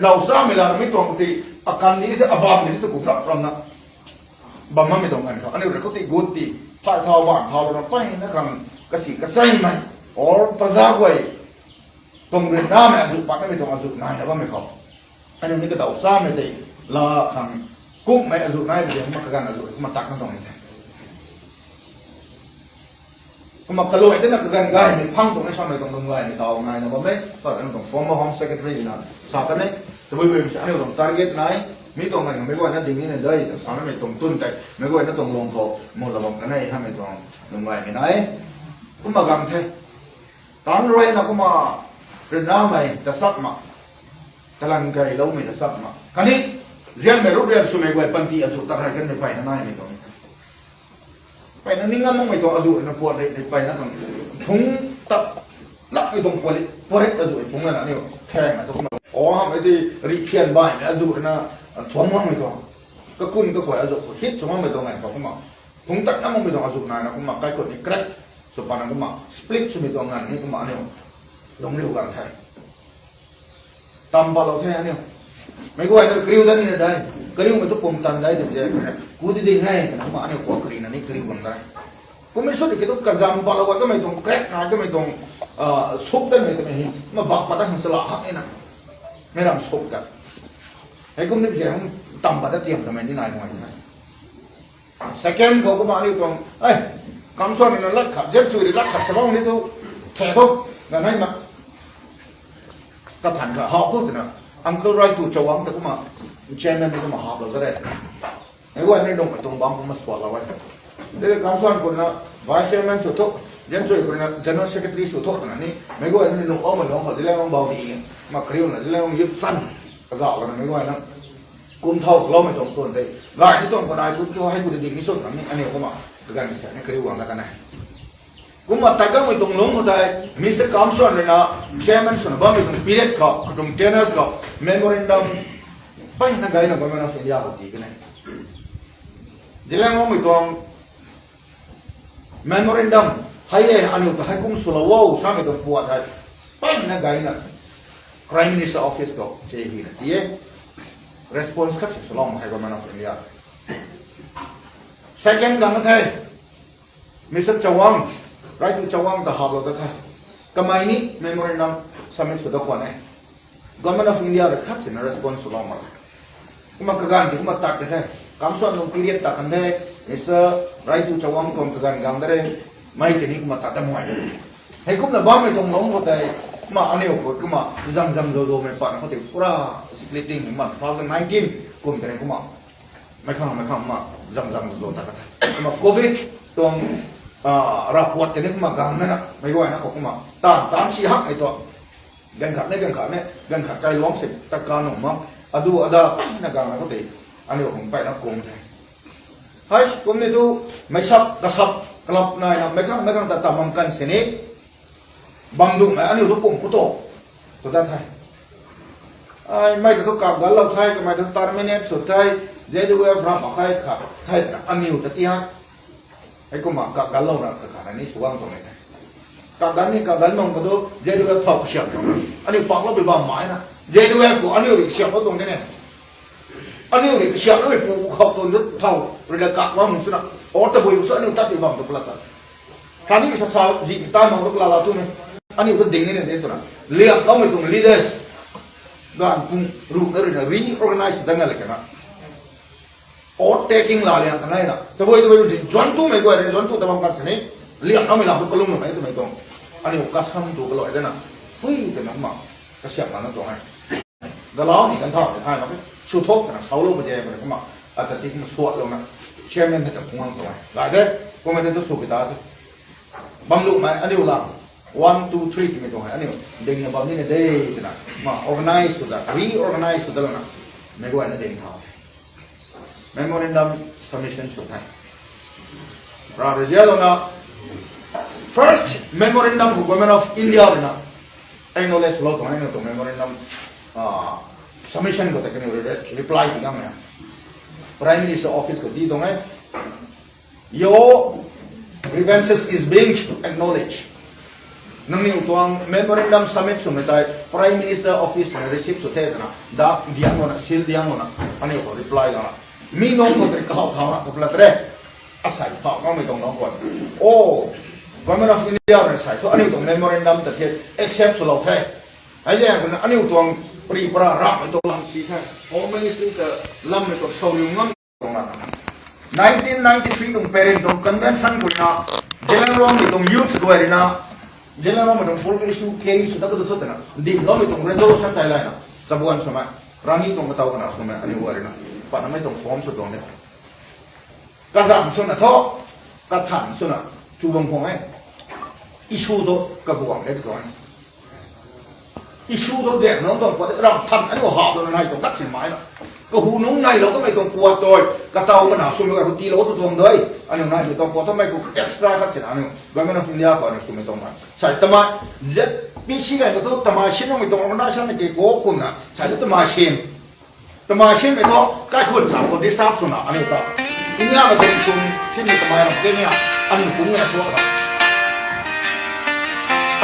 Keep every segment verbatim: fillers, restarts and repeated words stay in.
Kadaw chamei la mi tuang ti, akan di the, abam di the, ku rap ram na. Bam mamei tuang kan khou aniu rui khou ti gut ti, thai thau ban thau lou na peyna khang kasi kachaimei, or paza guay tuang ryanramei azuh pat namei tuang azuh nai na bammei khou, aniu ni kadaw chamei tei la khang kumhmei azuh nai de, kumna kaganv azuh kumna tak na tuang ni the. Kumna kaluai tena kaganv gaymei phang tuang ni samei tuang lung gaymei tau nai na bam e. Pat aniu tuang former Home Secretary na sa kan e, tabui bui si aniu tuang target nai, mi tuang ganv meic guayna ding ni na dei ta sa namei tuang tun tei meic guayna tuang lung khou mu la bam kan e hamei tuang lung gaymei nai. Kumna gang the. Tan rui na kumna ryanramei ta chapma, talan kailoumei ta chapma khatni zianmei ruh rian swmei guay panty azuh tak rei kanmei peyna naimei tuang, peyna ning ngam makmei tuang azuh na puat rei rei peyna khang phungc tat lakmei tuang puat rei, puat rei azuh phungc lana aniu thangna tu kumna o hamei ti rih phian baihmei azuh na thuang makmei tuang, kakun kakuay azuh khou hit sw makmei tuang nai khou kumna phungc tat ngam makmei tuang azuh nai na kumna kaikhut ni crack sw patna kumna split swmei tuang nganv ni kumna aniu lungriu gang the. Tam palou the aniu. Meic guayna kariu dat ni na dei, kariumei tu pum tan dei twmei zaeng khou ku di ding e twna kumna aniu kuak karina ni kariu gang dei. Kummei sut ki tu kazam palou ga twmei tuang crack nai twmei tuang, sup tanmei twmei hi kumna bak pat ta hang sala hak e na. Meic ram sup ta, heikum ni zaeng tam pat ta tiam tamei ni nai ngai the. Second khou kumna aniu tuang, e, Kamsuan rui na lat khat, Zianchui rui lat khat sa bam ni tu, the tu, ganv hei na, kathan kha hap tu twna, Uncle Raitu Chawang ta kumna chairman ni kumna haplou ta re. Meic guayna ni lungmei tuang bam kumna suatlou e. Tiki Kamsuan khou na vice chairman sw thu, Zianchui khou na general secretary sw thu twna ni meic guayna ni lungloumei lung khou Zeliangrong bau ni, kumna kariuna Zeliangrong youth fund kazauh lana meic guayna kum thau kaloumei tuang tuan tei gay ni tuang khou nai tu thu hei ku di ding ni sw twna ni aniu kumna kaganv ni sa ni kariu gang na kan e. Kumna tat kamei tuang lungc khou tei Mister Kamsuan rui na chairman swna bammei tuang period khou, katuang tenures khou memorandum peyna gayna Government of India khou ti kan e. Zeliangrongmei tuang memorandum hei e, aniu ta hei kum swlou o samei tuang puat hei peyna gayna Prime Minister Office khou che hina ti e. Response khat si swlou mak hei Government of India. Second gang the, Mister Chawang, Raitu Chawang ta haplou ta the. Kamei ni memorandum submit sw da khwan e. Government of India rui khat sina response swlou mak. Kumna kaganv ti kumna tat ka the. Kamsuan tuang period tat kan the. Mister Raitu Chawang tuang kaganv gang da re. Mei tei ni kumna tat ta muai. Heikumna bammei tuang lungc khou tei kumna aniu khou kumna zam zam zou zoumei patna khou tei pura splitting kumna two thousand nineteen kum tei ni kumna meic khang meic khang kumna zam zam zou ta ka the. Kumna covid tuang, rapuat tei ni kumna gang na na meic guayna khou kumna taanv taanv si hakmei tu, ganv khat ni ganv khat ni ganv khat kailuangc si ta ka nuh mak, adu ada na gangna khou tei aniu khang peyna kum the. Hei kum ni tu meic sap kasap kalap naina meic khang meic khang ta tam bam kan sini bam duhmei aniu tu pum ku tu, tu dat the. Ai, mei ta thu kak ganlou the, kamei ta terminate sw the, Z U F ram mak khe khat the twna aniu ta ti hei. Heikumna kak ganlouna kakhatna ni sw gang tuang e the. Kak gan ni kak gan nung khou tu Z U F thau kasiamh tuang e. Aniu paklou bi bam mai na Z U F khou aniu rui kasiamhlou tuang de ne. Aniu rui kasiamhloumei pu khou tuang tu thau rui la kak bam swna, or tabui khou sw aniu tat bi bam tu pla ta. Khatni sa sa zi tan mang ruk lala tu ni. Aniu ta ding ni de twna liamloumei tuang leaders ganv pung ruhna rui na reorganize dat nga le kana, oath taking la liang kanei na tabui tabui rui si zuan tumei guay rui zuan tu ta bam kan sini, liamloumei lam tu kalum loumei twmei tuang aniu kasam tu kaloi dana, pui twna kumna kasiamh lana tuang e. Dalau ni kan thau ni thay mak e. Sw thok twna saulou pa de kumna, ata ti kumna suatlouna chairman hei ta phungc lang tuang e. Gay de, kumna de tu sw ki ta the. Bam luhmei aniu lam one, two, three twmei tuang hei aniu ding na bam ni na de twna kumna organize sw ta, reorganize sw ta louna meic guayna ding thau the. Memorandum submission sw the. Ra rui zialouna first memorandum khou Government of India rui na acknowledge swlou tuang e, aniu tuang memorandum submission khou ta kaniw rui reply ti ngam e. Prime Minister Office khou di tuang e, your grievances is being acknowledged. Nangniw tuang memorandum submit swmei tei Prime Minister Office na receive sw the twna, da diang lana, seal diang lana, aniu khou reply lana. Mi nunc khou tei kahou thau na, kapla tare. Asei phau kamei tuang nunc khou. Oh, Government of India na sai thu aniu tuang memorandum ta the accept swlou the. Hei zaeng khou na aniu tuang pri para ramhmei tuang lam si the. Home Ministry ta lammei tuang sou riu ngam tuang na. Nineteen ninety-three tuang Paris tuang convention khou na, Zeliangrong mi tuang youth guay rui na, Zeliangrong mi tuang political issue carry sw ta kadu thu twna, dinloumei tuang resolution thai lai na, chabuan swmei, Rani tuang kataw kana swmei, aniu guay rui na, patnamei tuang form sw tuang de. Kazam swna thu, kathan swna, chu bam khwang e. Issue thu kaguang de tuang e. Issue thu dek nunc tuang pat ram than aniu hap lou na nai tuang kat sin mai na. Kahu nunc nailou kamei tuang puat tei, kataw kana swmei ka hu tiilou tu tuang dei. Aniu naimei tuang puat twmei ku extra kat sin aniu Government of India khou aniu swmei tuang mai. Sai tamei, Z P C kai ka thu tamei sin mei tuang organization na ke ko kumna, sai tu tamei sin. Tamei sinmei thu, kaikhun sa khou disturb swna aniu ta. India mei tuang chum sinmei tamei ram ke ni a, aniu kum na thuak ta.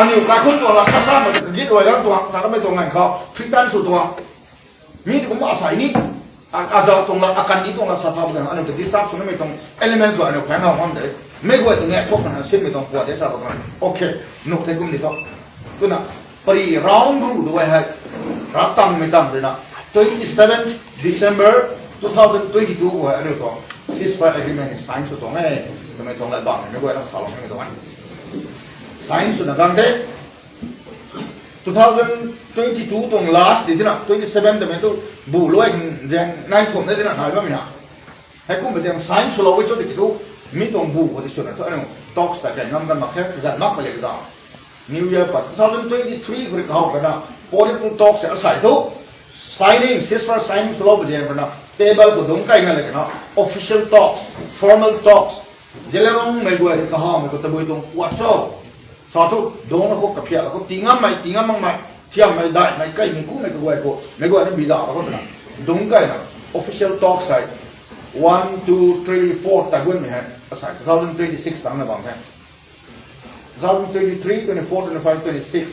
Aniu kaikhun tuang la, kasa mei git rui gang tuang, ta kamei tuang ngan khou, free time sw tuang. Mi ti kum asei ni, a, azau tuang la, akan ni tuang la, sa thau tuang, aniu ta disturb swnamei tuang elements guay aniu phang hau ngam de. Mei guay tuang nge thuak na sinmei tuang puat de sa tuang. Okay, nuk the kum di thu. Twna, pari round ru tu hei, rak tangmei tang rui na, twenty seventh December two thousand twenty-two khou hei aniu tuang ceasefire agreement ni sign sw tuang e, twmei tuang lat bam ni guay ram salou ni tuang e. Sign swna gang the, two thousand twenty-two tuang last di tina, twenty seven twmei tu bu luai khang zaeng nai thum na tina nai bammei na. Heikumna zaeng sign swlou e cho tiki tu, mi tuang bu khou ti swna thu aniu talks ta kai ngam kan mak khe, zan mak pale ka. New Year pat two thousand twenty-three khou rui kahou kana, political talks e asei thu, signing, ceasefire signing swlou pa zaeng kana, table khou dungc kai nga le kana, official talks, formal talks, Zeliangrong mei guay rui kahawmei khou tabui tuang puat cho. Sa thu, dungc na khou kaphiat la khou, tii ngammei, tii ngam makmei, thiammei, daihmei, kaimei, kummei kaguay khou, mei guay na bi da la khou twna. Dungc kai na, official talks hei, one, two, three, four, tagunmei hei, asei two thousand twenty-six tang na bam the. Two thousand twenty-three, twenty-four, twenty-five, twenty-six.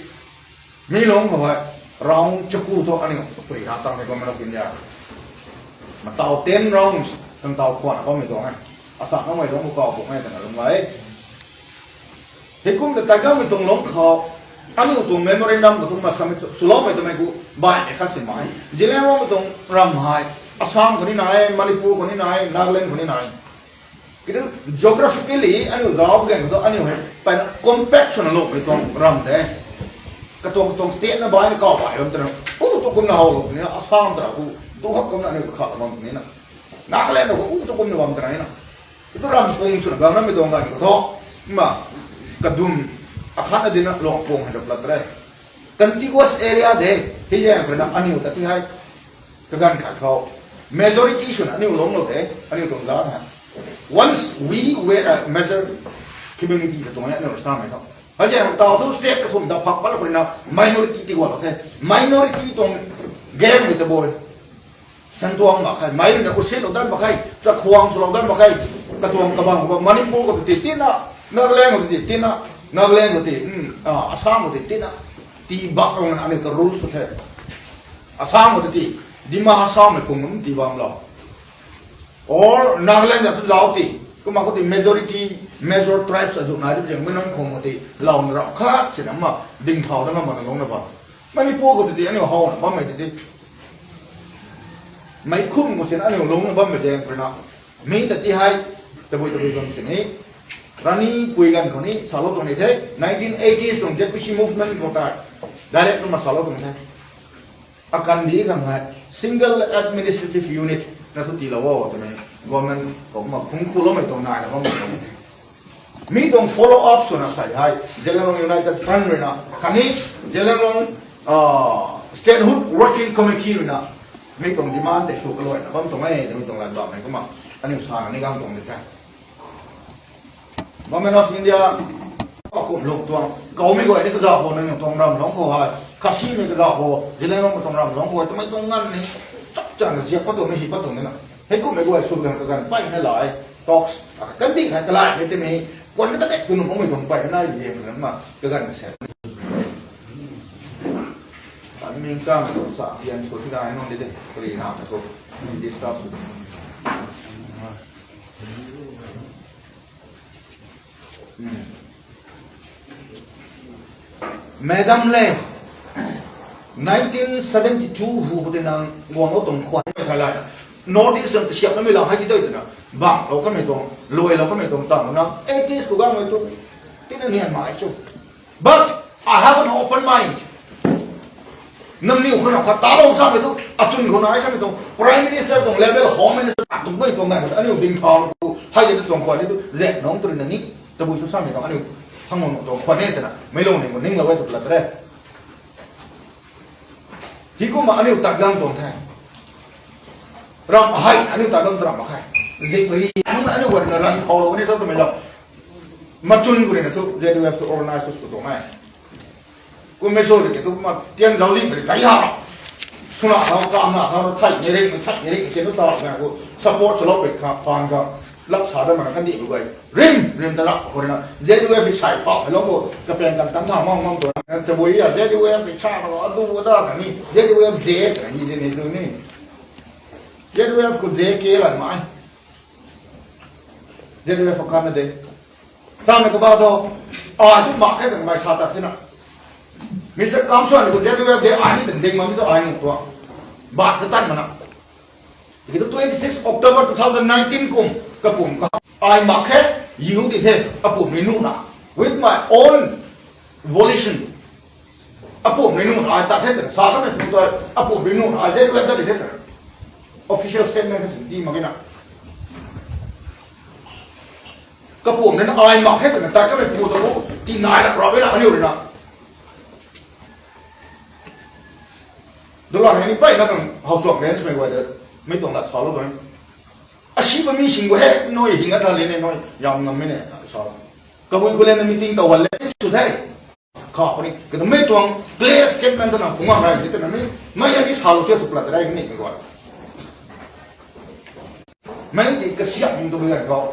Mi lung khou hei, round chaku thu aniu, pui ha tang the Government of India. Matau ten rounds, tang tau khwan a bammei tuang e. Asa kamei lung khou kau puk e twna lung lai. Heikumna taigammei tuang lung khou, aniu tuang memorandum khou tuang ma submit swloumei twmei ku, baihmei khat sin mai. Zeliangrongmei tuang ram hei, Assam khou ni nai, Manipur khou ni nai, Nagaland khou ni nai. Kitu geographically aniu zauc pw ganv khou tu aniu hei mpeyna compact swna loumei tuang ram de. Katuang katuang state na baihna kau pai bam twna, u tu kumna howlou puni na, Assam ta ra ku, tu khap kumna aniu kakhat bam puni na. Nagaland khou u tu kumna bam twna na. Kitu ram pung swna bam namei tuang ganv khou thu, ma, kadum, akhatna dina luang pung hei rap lat re. Contiguous area de, hei zaeng khou rui na aniu ta ti hei, kaganv khat khou, majority swna aniu lungclou de, aniu tuang zat hei. Once we were a major community ta tuang e aniu rui samei thu. Hei zaeng tau thu state kathumh ta phak pat la khou rui na minority ti gualou the. Minority tuang gamei tabui. Santuang mak khe, mei rui na usitlou dat mak khe, chakhwang swlou dat mak khe, katuang kabang khou Manipur khou ti tina, Nagaland khou ti tina, Nagaland khou ti, Assam khou ti tina, ti bak rui na aniu ta rule sw the. Assam khou ti, Dima Hasao mei pung ti bam lou. Or Nagaland a tu zauc ti, kumna khou ti majority, major tribes azu nai tu ziangmei nunc khou ti, louna rap khat sina ma, dingthau da ngam makna lungcna bam. Manipur khou ti aniu howna bammei ti ti. Meic khum khou sin aniu lungcna bammei zaeng khou rui na. Mi ta ti hei, tabui tabui bam sini. Rani pui ganv khou ni salou tuang ni the, nineteen eighties tuang Z P C movement khou tei. Direct na ma salou tuang the. Akandih khang hei, single administrative unit na thu tiilou o twmei, government khou kumna phungc kuloumei tuang naina bammei tuang. Mi tuang follow up swna sei hei, Zeliangrong United Front rui na, khatni Zeliangrong, Statehood Working Committee rui na, mi tuang demand tei sw kaluaina bam tuang e, twmei tuang lat bammei kumna, aniu sana ni gang tuang di the. Government of India, akum luk tuang, kaumei guay ni kazauh khou, nangniw tuang ram lungc khou hei, Khasimei kazauh khou, Zeliangrongmei tuang ram lungc khou hei, twmei tuang nganv ni, chap chan ziak pat tuang ni, hi pat tuang ni na. Heikumhmei guay sw ganv kaganv mpeyna la e, talks, kandih hei kalai hei twmei, kuan kata nek tu nunc mei tuang mpeyna nai di e, twna ma, kaganv se. Chang tu sa pian sw ti dai nung de de. Pari na tu. Disturb sw. Madam le, nineteen seventy two hu hu te nang guang lo tuang khwan thalai. North East ang siap na mi lam hai ti doi twna. Bang lo kamei tuang, luai lo kamei tuang tang na. Eighties ku gang mei tu. Tina nian mai chu. But I have an open mind. Nangniw khou na khat ta lou samei tu, achun khou na ai samei tu, Prime Minister tuang level, Home Minister tuang mei tuang nai, aniu ding thau tu, hai de tuang khwan ni tu, zek nong tu na ni, tabui su samei tu, aniu, thang nong tuang khwan ni tana, mei lou ni ko ning lou e tu plat re. Hi kumna aniu tat gang tuang the. Ram hai, aniu tat gang tu ram khai. Zek ri, aniu wan na ran thau lou ni tu tu mei lou. Machun ku ni na tu, Z U F tu organize tu tu tuang ai. Kum mei sw ri ke tu ma tian zau zi ri kai ha. Suna thau kam na thau thai ni ri thai ni ri ke tu ta na ku support sw lou pe kha pan ka lak sa da ma kan di bu gai. Rim rim ta lak ko na. Z U F sai pa lo ko ka pen kan tan tha ma ngam tu. Te bui ya Z U F ni cha ma lo a du da ka ni. Z U F je ka ni je ni du ni. Z U F ku je ke la mai. Z U F kan na de. Tang na ka ba do. A tu ma ke tang mai sa ta thina. Mister Kamsuan ku Z U F de a ni tang ding ma mi tu ai nu tu. Ba ka tan mana. Ki tu twenty six October two thousand nineteen kum ka pum ka. Ai ma ke yu di the a pum mi nu na. With my own volition. A pum mi nu na ai ta the tang sa ta mi pum tu a pum mi nu na ai Z U F da di the tang. Official statement ka sim di ma ke na. Kapum nen ai mak khe twna tat kamei pu ta bu ti nai na pra be na aniu rui na. Dolan hei ni pai na kang hau suak len smei guay de mei tuang la sa lou doi. Asi ba mi sing gu he noi hing a ta le ne noi yam ngam me ne sa. Kabui gu len na meeting tau wan le su the. Kha puni, kata mei tuang clear statement ta na phungam rai, kata na mei, mei ani sa lou tia tu plat rai ni mei guay. Mei di kasiak mung tu mei gan khou.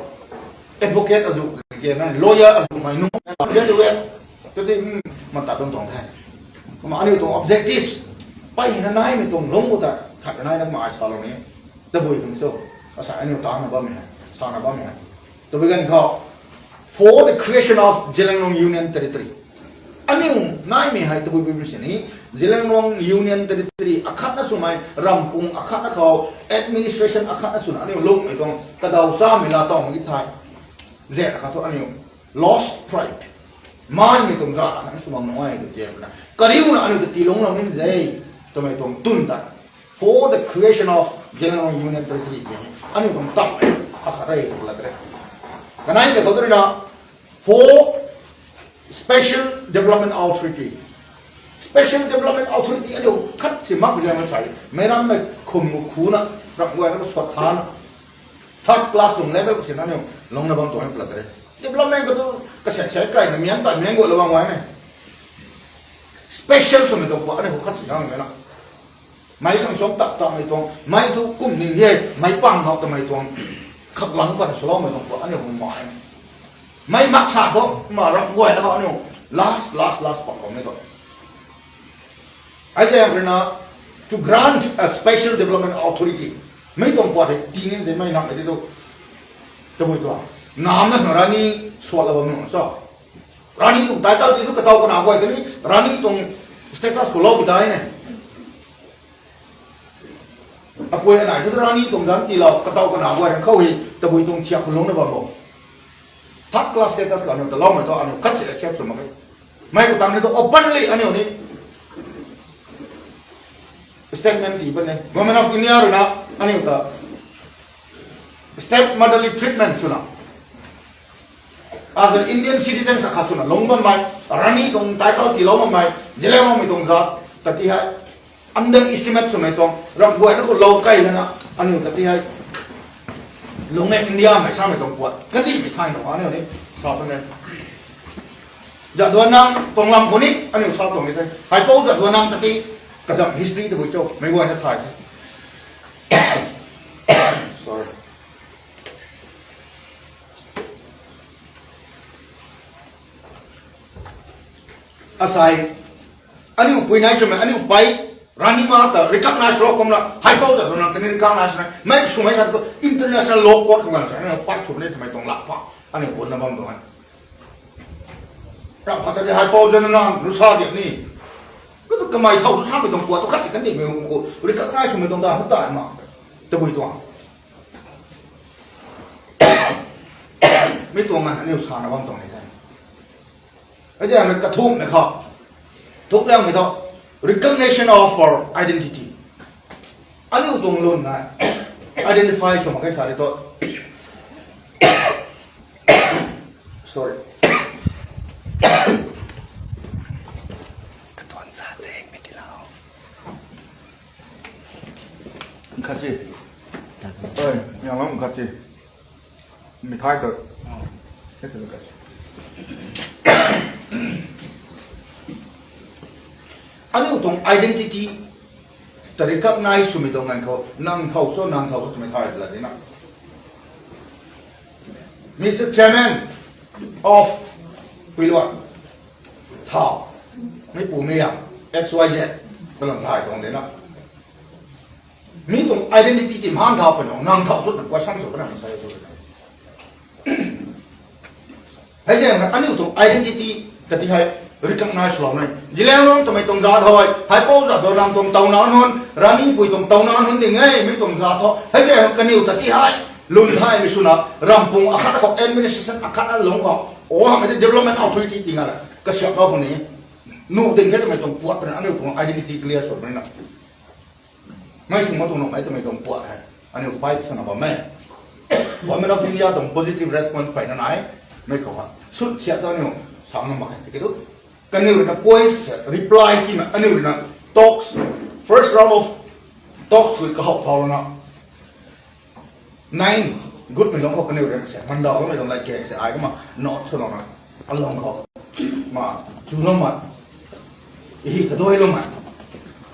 Advocate azu ke na, lawyer azu mai nung, ya tu we. Tu di, hmm, man ta tuang tuang the. Kumna aniu tuang objectives. Pai na nai mei tuang lung ko ta, khat nai na mai sa lou ni. Tabui tuang so. Asa aniu ta na bam hei, sa na bam hei. Tabui gan khou. For the creation of Zeliangrong Union Territory. Aniu naimei hei tabui bui sini, Zeliangrong Union Territory akhatna swmei, rampung akhatna khou, administration akhatna swna aniu lungmei tuang kadaw chamei la tawmei ki thai. Zek akhat thu aniu lost tribe. Maimei tuang za akhatna swmang nungai tu zek na. Kariuna aniu ta tilung lam ni de, twmei tuang tun ta. For the creation of Zeliangrong Union Territory. Aniu tuang tam e, akhat rei tu la tre. Kanai te khou tu na, for Special Development Authority. Special Development Authority aniu khat si mak zang na sai. Meiram mei khum gu khu na, rak guay na swat tha na. Third class tuang level ko si na aniu, lung na bam tuang plat re. Development ka tu, ka se se kai na mian ta mian gu la bam guay ne. Special swmei tuang khou aniu khat si na mei na. Mei tuang suang tak tak mei tuang, mei tu kum ning ye, mei pang hau ta mei tuang, khak lang pan swlou mei tuang khou aniu kum mai. Mei mak sa khou, ma ram guay na khou aniu, last, last, last pak khou mei tuang. Ai zang rui na, to grant a special development authority. Mei tuang puat hei ting de mei nam hei di tu. Tabui tuang. Nam na khang rani suat la bam nung so. Rani tuang title ti tu kataw kana guay tani, rani tuang status khou lou bi dai ne. Apui anai tu rani tuang zan ti lou, kataw kana guay rang khou hei, tabui tuang thiak khou lung na bam bo. Third class status ka aniu ta lou mei tu aniu khat si accept sw mak e. Mei ko tang ni tu openly aniu ni statement ti ban e. Government of India rui na aniu ta step motherly treatment swna. As an Indian citizen sa kha swna lung bam mei, rani tuang title ti lou bam mei, Zeliangrong mei tuang zat, ta ti hei. Underestimate swmei tuang, ram guay na khou lou kai lana, aniu ta ti hei. Lung e India mei sa mei tuang puat, kandih mei thai na aniu ni, sa tuang e. Jadonang tuang lam khou ni, aniu sa tuang ni the. Hei pou Jadonang ta ti, kazam history ta bui cho, mei guay na thai the. Sorry. Asai, aniu pui nai swmei, aniu pai, Rani ma ta recognize law kumna, haipou zat nang tani recognize na, mei swmei sa tu international law court khou ganv sa, na fight sw ni twmei tuang lak pa, aniu gunna bam tuang e. Rap pha sa di haipou zat nang, rusa di ni. Ka tu kamei thau rusa mei tuang puat tu khat si kan ni mei khou, recognize swmei tuang da, ta ma. Tabui tuang. Mi tuang ngan aniu sana bam tuang ni the. Aze hei kathumhmei khou. Thuk liangmei thu, recognition of our identity. Aniu tuang lun nai. Identify sw mak khe sa di thu. Sorry. Katuan sa se, kati lau. Khat si. Oi, yang lam khat si. Mithai tu. Aniu tuang identity ta recognize swmei tuang ngan khou, nang thau so, nang thau so twmei thay la di na. Mister Chairman of Puiluan, thau, mi pu mi yang, X Y Z, kalam thay tuang di na. Mi tuang identity ti man thau pano, nang thau so, nang question so, nang sai so. Hei zaeng aniu tuang identity kati hei recognize lou nai. Zeliangrong twmei tuang zat hei, haipou zat do nang tuang touna nunc, Ranipui tuang touna nunc ding e, mi tuang zat ho. Hei zaeng kaniw ta ti hei, lun thaymei swna, rampung akhat khou administration akhat a lung khou. O hamei development authority ti nga la, kasiam lou khou ni. Nu ding the twmei tuang puat twna, aniu tuang identity clear sw twna. Mei sung ma tuang nuhmei twmei tuang puat hei. Aniu fight swna bam e. Government of India tuang positive response peyna nai. Mei khou ha. Sut siat tu aniu sa na mak khe tiki tu. Kaniw ruina poise reply ti ma. Aniu ruina talks. First round of talks with kahou phau na. Nine, gutmei lung khou kaniw ruina se. Mandau loumei tuang lai khe se. Ai kumna note sw lou na. Alung khou. Ma, chu lou ma. Hi kadoi lou ma.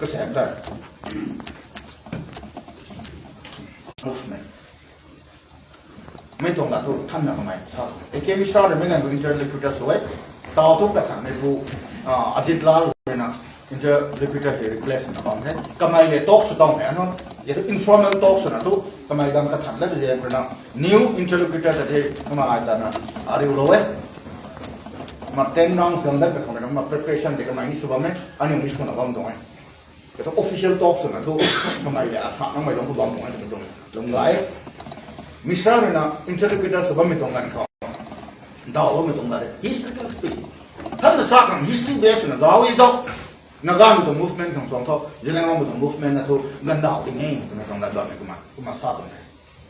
Kasem ta. Movement. Mei tuang la tu thanna kamei sa. A K Mishra rui mei ganv tu interlocutor sw e. Tau tu kathanmei pu, ah, Ajit Lal ruina interlocutor hei replace na bam the. Kamei le talk sw tang hei anon. Ye tu informal talk swna tu kamei ganv kathan la bize ruina new interlocutor ta the kumna ai ta na ariu lou e. Ma ten rounds ganv dat kakhang na ma preparation de kamei ni sw bam e. Aniu ni swna bam tuang e. Kata official talk swna thu, kamei le asa nangmei lung khou bam tuang e, tuang lung gay. Mishra ruina interlocutor sw bammei tuang ganv khou. Daw bammei tuang ganv. Historical speech. Thanna sa khang history base swna zauc e tu. Nagamei tuang movement khang suang thu, Zeliangrongmei tuang movement na thu, ganvdaw ding e, twmei tuang ganv bammei kumna, kumna sa tuang e.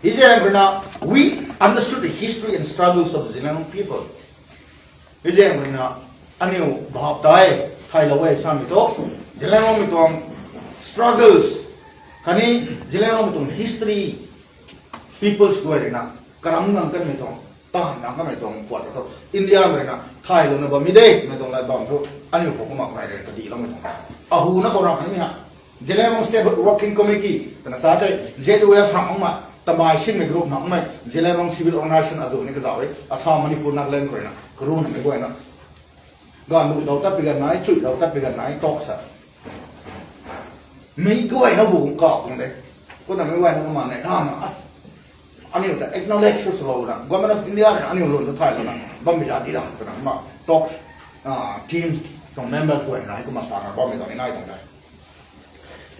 Hei zaeng ruina, we understood the history and struggles of the Zeliangrong people. Hei zaeng ruina, aniu bhap tei, thaylou e samei thu, Zeliangrongmei tuang struggles, khatni Zeliangrongmei tuang history, peoples guay ruina, karam ngang kanmei tuang, taanv ngang kanmei tuang puat thu, Indiamei ruina, thaylouna bammei de, mei tuang lat bam thu, aniu khou kumna kamei rui kadihloumei tuang. Ahuna khou ram hei ni ha, Zeliangrong Statehood Working Committee twna sa tei, Z W F ram makmei, tamei sinmei group makmei, Zeliangrong Civil Organization azuh ni kazauh e, Assam, Manipur, Nagaland khou ruina, karunamei guayna. Ganv lu dau tat pi ganv nai, chui dau tat pi ganv nai, talk sa. Mei guayna hu kau tuang de. Kumna mei guayna kumna nai, na na, as. Aniu ta acknowledge sw swlouna, Government of India ruina aniu lun ta thaylouna, bammei za di dang twna kumna talks, ah, teams tuang members guayna hei kumna sana bammei tuang ni nai tuang de.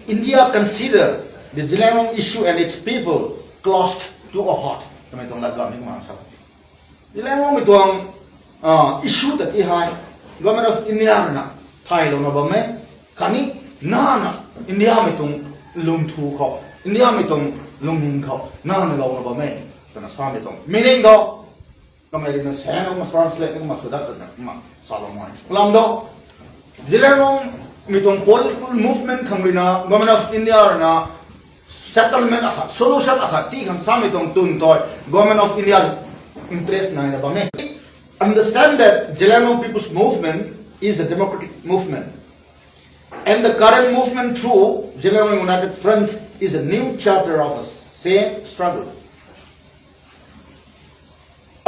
India consider the Zeliangrong issue and its people close to our heart. Twmei tuang lat bam ni kumna sa. Zeliangrongmei tuang, ah, issue ta ti hei, Government of India ruina thaylouna bam e, khatni nana Indiamei tuang lungthu khou, Indiamei tuang lungning khou, nana louna bam e, twna samei tuang. Meaning thu, kamei ruina sana kumna translate kumna sw dat twna kumna salou nai. Lam thu, Zeliangrongmei tuang political movement khang ruina, Government of India ruina, settlement akhat, solution akhat ti khang samei tuang twn tei, Government of India interest naina bam e. Understand that Zeliangrong People's Movement is a democratic movement. And the current movement through Zeliangrong United Front is a new chapter of the same struggle.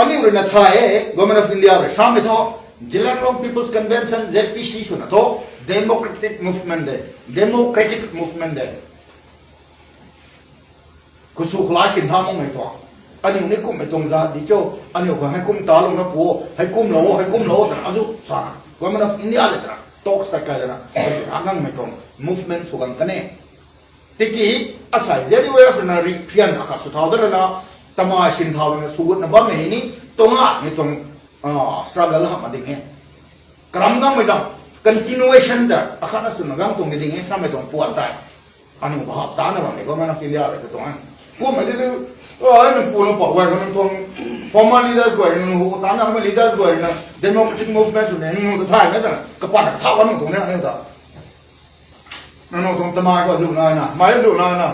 Aniu ruina thay e, Government of India rui samei thu, Zeliangrong People's Convention, Z P C swna thu, Democratic movement de, democratic movement de. Khusw khulai sin tha makmei tuang. Aniu ni kumhmei tuang zat di cho, aniu khang hei kum ta lou na pu, hei kum lou, hei kum lou, twna azu sa. Government of India le twna, talks ta kai lana, hei na nangmei tuang movement sw gang kan e. Tiki, asai Z U F na ri phian akhat sw thau da lana, tamai sin thau lana, sw gut na bammei hei ni, tuang a, ni tuang, ah, struggle ha ma ding e. Karam nangmei zang, continuation ta, akhat na sw na gang tuang ni ding e, samei tuang puat tai. Aniu bahap ta na bam ni, government of India le tuang e. Kummei di tu, ai, nang pu nang pa guay nang tuang former leaders guay nang hu ta na, leaders guay nang democratic movement sw nang ta thai na ta, kapat na thau nang tuang na, aniu ta. Nang tuang tamai khou lu na na, mai lu na na.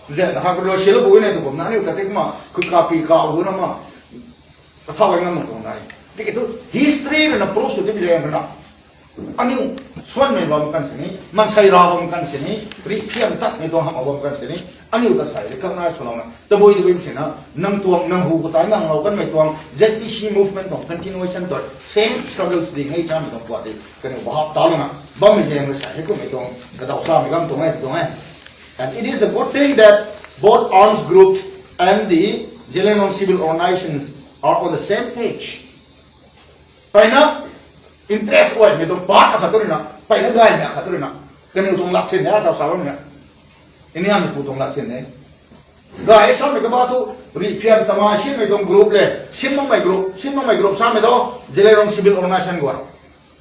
Zet na ha ko lo sil bu ne tu kum na, aniu ta tik ma, khu ka pi ka u na ma. Ka thau nang tuang na. Tiki tu history na proof sw di bi na. Aniu suanmei bam kan sini, mansei ra bam kan sini, ri phian tat mei tuang ham bam kan sini, aniu ta sai ri kang nai sw lou na. Tabui tabui sina, nang tuang, nang hu ko tai nang lou kanmei tuang, Z P C movement tuang continuation tuang, same struggles ding hei chamei tuang puat di, kaniw bahap ta lou na, bammei zaeng rui sai hei kummei tuang, kadau samei gam tuang e, tuang e. And it is a good thing that both arms group and the Zeliangrong civil organizations are on the same page. Mpeyna interest guaymei tuang part akhat tu rui na, mpeyna gaymei akhat tu rui na. Kaniw tuang lat sin de, taw sa bam na. Ini ami pu tuang lat sin de. Gay samei kaba tu, ri phian tamai sinmei tuang group le, sin makmei group, sin makmei group samei tu, Zeliangrong civil organization guay.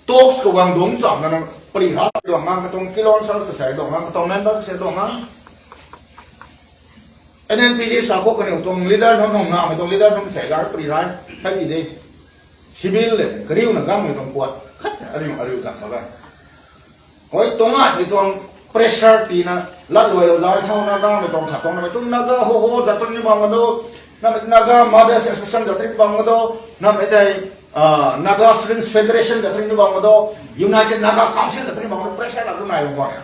Talks khou gang dungc cham na, pari ra duang ngang, katuang kilon sa kasei duang ngang, katuang member kasei duang ngang. N N P G sa khou kaniw tuang leader nunc nunc ngamei tuang leader nunc sei gar pari ra, hei pi de. Civil le, kariuna gangmei tuang puat, khat ariu, ariu zang mak ge. Hoi, tuang ai mei tuang pressure tina, lat luai lou zai thau na gangmei tuang khat tuang namei tuang Naga ho ho zat tuang ni bam ka do, namei Naga Mothers Association zat tuang ni bam ka do, namei tei, ah, Naga Students Federation zat tuang ni bam ka do, United Naga Council zat tuang ni bam ka do, pressure la tu nai bam ka ya.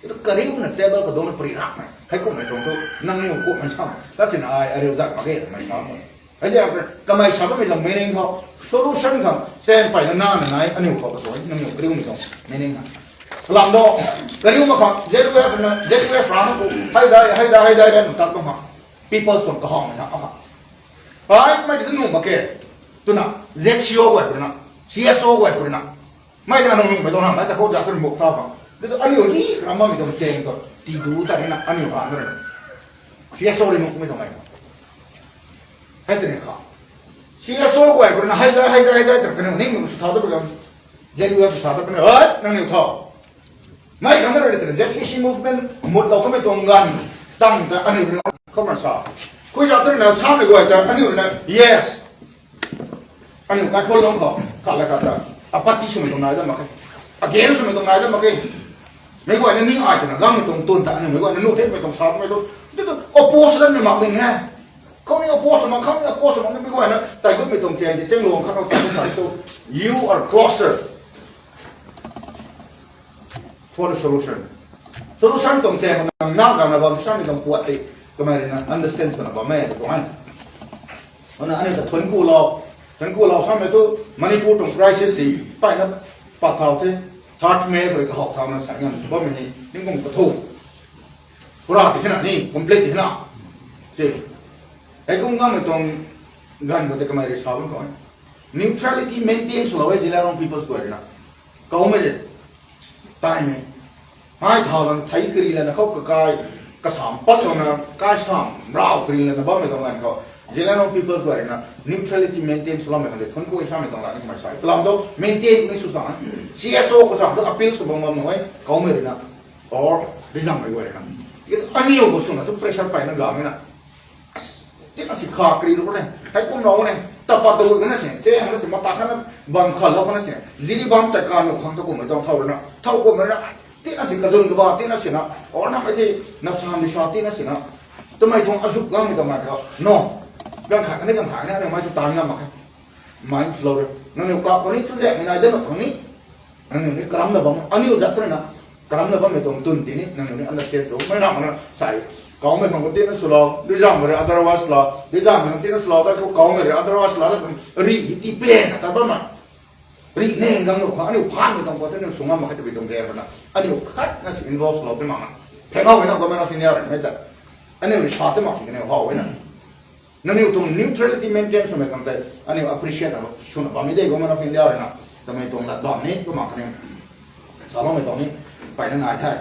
Itu kariuna table khou dungc na pari rakmei. Hei kummei tuang tu, nangniw kummei sam. Tat sina ai, ariu zat mak ge, mei sam. Hei de, kamei sa bammei tuang meaning khou, solution khang, chaeng mpeyna na na nai, aniu khou katuang, nangniw kariumei tuang meaning khang. Kalam do, kariu mak khang, Z U F na, Z U F rana khou, hei dai, hei dai, hei dai, dai, tat bam khang. People's tuang kahawmei na, akha. Ai, mei di tu nuh mak ke, twna, Z C O guay purina, C S O guay purina. Mei di aniu nuhmei tuang na, mei ta khou zat tu mbuk ta bam. Di tu aniu ni, ramamei tuang chaeng tu, ti du ta ni na, aniu ha na rui. C S O rui nuhmei tuang mei. Hei tini kha. C S O guay khou rui na, hei dai, hei dai, hei dai, twna kaniw ning nung sw thau ta bu lam. Z U F sw sa ta puni, hei, nangniw thau. Mei khang na rui twna, Z P C movement, mut lou kamei tuang ganv, tang ta aniu rui na, khou na sa. Khui zat tu rui na, samei guay ta, aniu rui na, yes. Aniu kaikhunlung khou, khat la khat ta, apathy swmei tuang nai dam mak khe. Against swmei tuang nai dam mak khe. Meic guayna ni ai twna gangmei tuang tun ta, aniu meic guayna nuh themei tuang sa mei tu. Di tu oppose danmei mak ding he. Khou ni oppose mak, khou ni oppose mak, meic guayna, tei gutmei tuang chaeng di, chaeng luang khat nau ta sa tu. You are closer for the solution. Solution tuang chaeng nang na gangna bam, samei tuang puat tei, kamei rui na understand swna bam e, tuang e. Ana, aniu ta thuanc ku lou, thuanc ku lou samei tu Manipur tuang crisis si, mpeyna pat thau the, third May khou rui kahawk thau na sa ngam sw bammei ni, ning kum kathu. Pura ti hina ni, complete ti hina. Si. Hei kum gangmei tuang ganv khou tei kamei rui sa bam tuang e. Neutrality maintain swlou e Zeliangrong peoples guay rui na. Kaumei rui. Taimei. Mai thau lana thei kari lana khou kakai, kasam pat lana, kai sam rau kari lana bammei tuang ganv khou. Zeliangrong peoples guay rui na neutrality maintain swloumei khang de thuanc ku e samei tuang la ni kamei sa. Kalam tu maintain ni sw sang. C S O khou sang tu appeal sw bam bam nung e, kaumei rui na. Or, rizangmei guay rui na. Aniu khou swna tu pressure peyna gamei na. Tina si kha kari lu ne, hei kum lou ne, tapa tu na si, chaeng na si, mata khatna bam khalou khatna si, ziri bam tei kanu khang tu kummei tuang thau rui na, thau kummei na, tina si kazun kaba, tina si na, or namei tei, napsam di sa, tina si na, twmei tuang azup gangmei tuang mei khou, no, ganv khat khatni ganv khat khatni, aniu mei tu taanv ngam mak khe. Mei swlou rui, nangniu kap khou ni, chuzaenghmei nai de nuh khang ni, nangniu ni karamna bam, aniu zat rui na, karamna bammei tuang tun ti ni, nangniu ni understand sw, mei na mana sai, kaumei khang khou tina swlou, rizangmei rui otherwise la, rizangmei khang tina swlou, ta khou kaumei rui otherwise la, ta khou ri hi ti pen ta bam ma. Ri neng gang lo kha, aniu phanmei tuang khou, aniu sw ngam mak khe twpui tuang de, na. Aniu khat na si involve lou te mak na. Pheng how na, government of India rui mei ta. Aniu ri sa te mak si kaniw how na. Nangniw tuang neutrality maintain swmei khang tei, aniu appreciate na, swna bammei de, government of India rui na. Tamei tuang lat bam ni, kumna kaniw. Saloumei tuang ni, mpeyna nai the.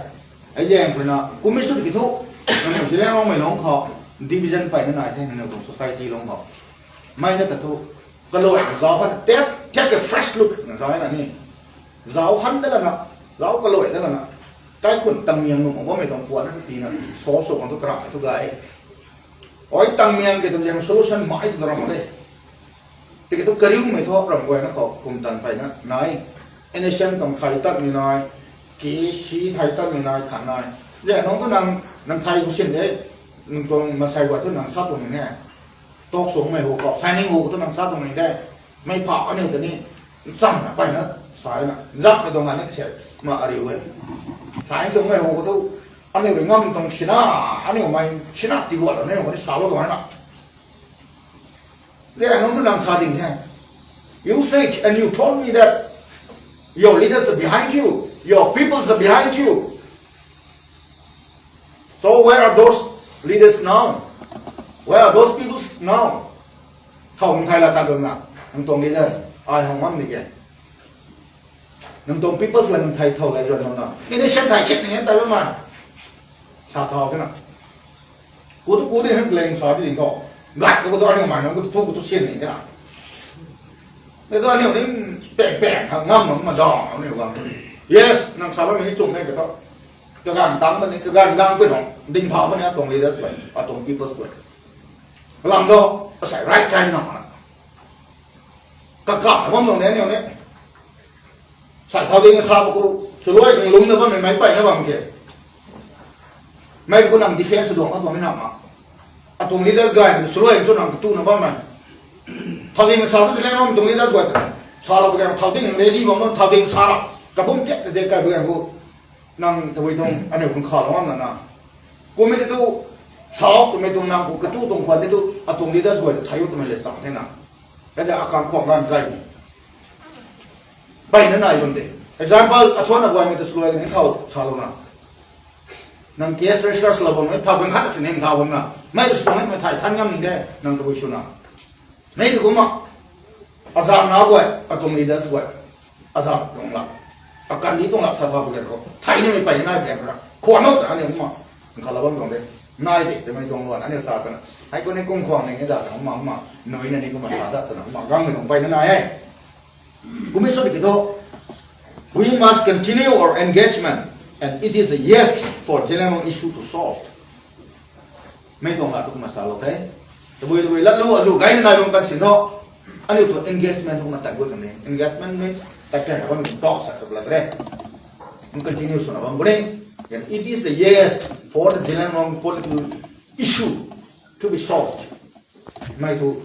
Hei zaeng rui na, kummei sw ki thu, nangniw Zeliangrongmei lung khou, division mpeyna nai the, nangniw tuang society lung khou. Mei na ta thu, kaluai zauc han, take, take a fresh look, na zauc na ni. Zauc han da lana, zauc kaluai da lana. Kaikhun tangmiang nunc bammei tuang puan na tina, solve sw khang thu karamhmei thu gay. Oi tangmiang ke tuang zaeng solution mai tu ram de. Tiki thu kariumei thu ram guayna khou kum tan mpeyna nai. N S M tuang thei tatmei nai, K C thei tatmei nai, khan nai. Zaeng nunc thu nang, nang thei khou sin de, nang tuang masei guay thu nang sa tuang ni ne. Talk swmei hu khou, signing hu khou thu nang sa tuang ni de. Mei pha aniu ta ni, nchamna mpeyna, sa na, nzapmei tuang na ni se, ma ariu e. Sign swmei hu khou thu, aniu rui ngam tuang sina, aniu mei sina tiguat la, aniu mei salou tuang na. Zaeng nunc thu nang sa ding the. You said and you told me that your leaders are behind you, your peoples are behind you. So where are those leaders now? Where are those peoples now? Thow nang thei la tat bam na, nang tuang leaders, ai how ngam ni ke. Nang tuang peoples la nang thei thow lai ruan bam na. Innocent thei chit ni hen tat bam na. Sa thow the na. Ku tu ku di hen leng sa di ding khou. Gat ku tu aniu mei nunc ku tu thu ku tu sian ni the na. Mei tu aniu ni peng peng ha ngam mak ma dang aniu gang. Yes, nang sa bammei ni chum e ke tu. Kaganv tang bam ni, kaganv gang pui nung ding pha bam ni atuang leaders guay, atuang peoples guay. Kalam do, asei right time na na. Kakam bam nung de aniu ni. Sai thau ding sa pa khou, swluai khang lungcna bammei meic mpeyna bam ke. Mei khou nang defense duang na tuang ni na ma. Atuang leaders guay, swluai khang chu nang katuna bammei. Thau ding sa tu Zeliangrong tuang leaders guay ta. Salou pa kang thau ding ready bam nung, thau ding sa ra. Kabum tiak ta de kai pa kang khou. Nang tabui tuang aniu khang khalou ngam na na. Kummei tei tu, sa, kummei tuang nang khou katu tuang khwan tei tu, atuang leaders guay ta thei o twmei le cham the na. Kata akang khwang ganv kai ni. Mpeyna nai bam de. Example, athuanna guaymei ta swluai ni thau salou na. Nang case research la bam, thau bang khat si ning thau bam na. Mei tu swluai mei thei than ngam ni de, nang tabui swna. Nei tu kumna, azak na guay, atuang leaders guay, azak tuang lak, akan ni tuang lak sa thau pa kang khou, thei nimei mpeyna nai pa kang ra, khwan o ta aniu kumna, nkhalou bam tuang de, nai de, twmei tuang luan aniu sa twna, hei khou ni kum khwang ni da twna, kumna, kumna, nui na ni kumna sa da twna, kumna, gangmei tuang mpeyna nai e. Kummei sw ki thu, we must continue our engagement and it is a yes for Zeliangrong issue to solve. Mei tuang la tu kumna salou the. Tabui tabui lat lu azu gayna nai bam kan sin tho. Aniu tu engagement tu kumna tat gut kan ni. Engagement means tat kan bam talk sa tu la tre. Continue swna bam bu ni. Then it is a yes for the Zeliangrong political issue to be solved. Mei tu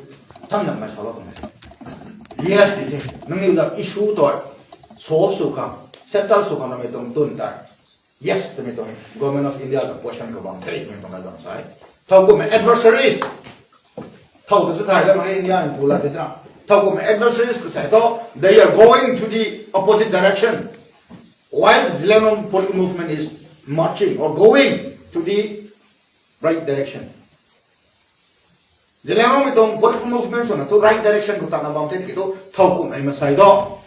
tham nam mei salou kan ni. Yes ti the. Nangniw la issue tu solve sw khang, settle sw khang namei tuang tun tei. Yes twmei tuang Government of India ta position khou bam the twmei tuang na zam sai. Thow kummei adversaries. Thow ta sw thai la mak India in pu la te na. Thow kummei adversaries kasei thu, they are going to the opposite direction. While the Zeliangrong political movement is marching or going to the right direction. Zeliangrongmei tuang political movement swna tu right direction khou tatna bam the ki tu thow kummei masei do.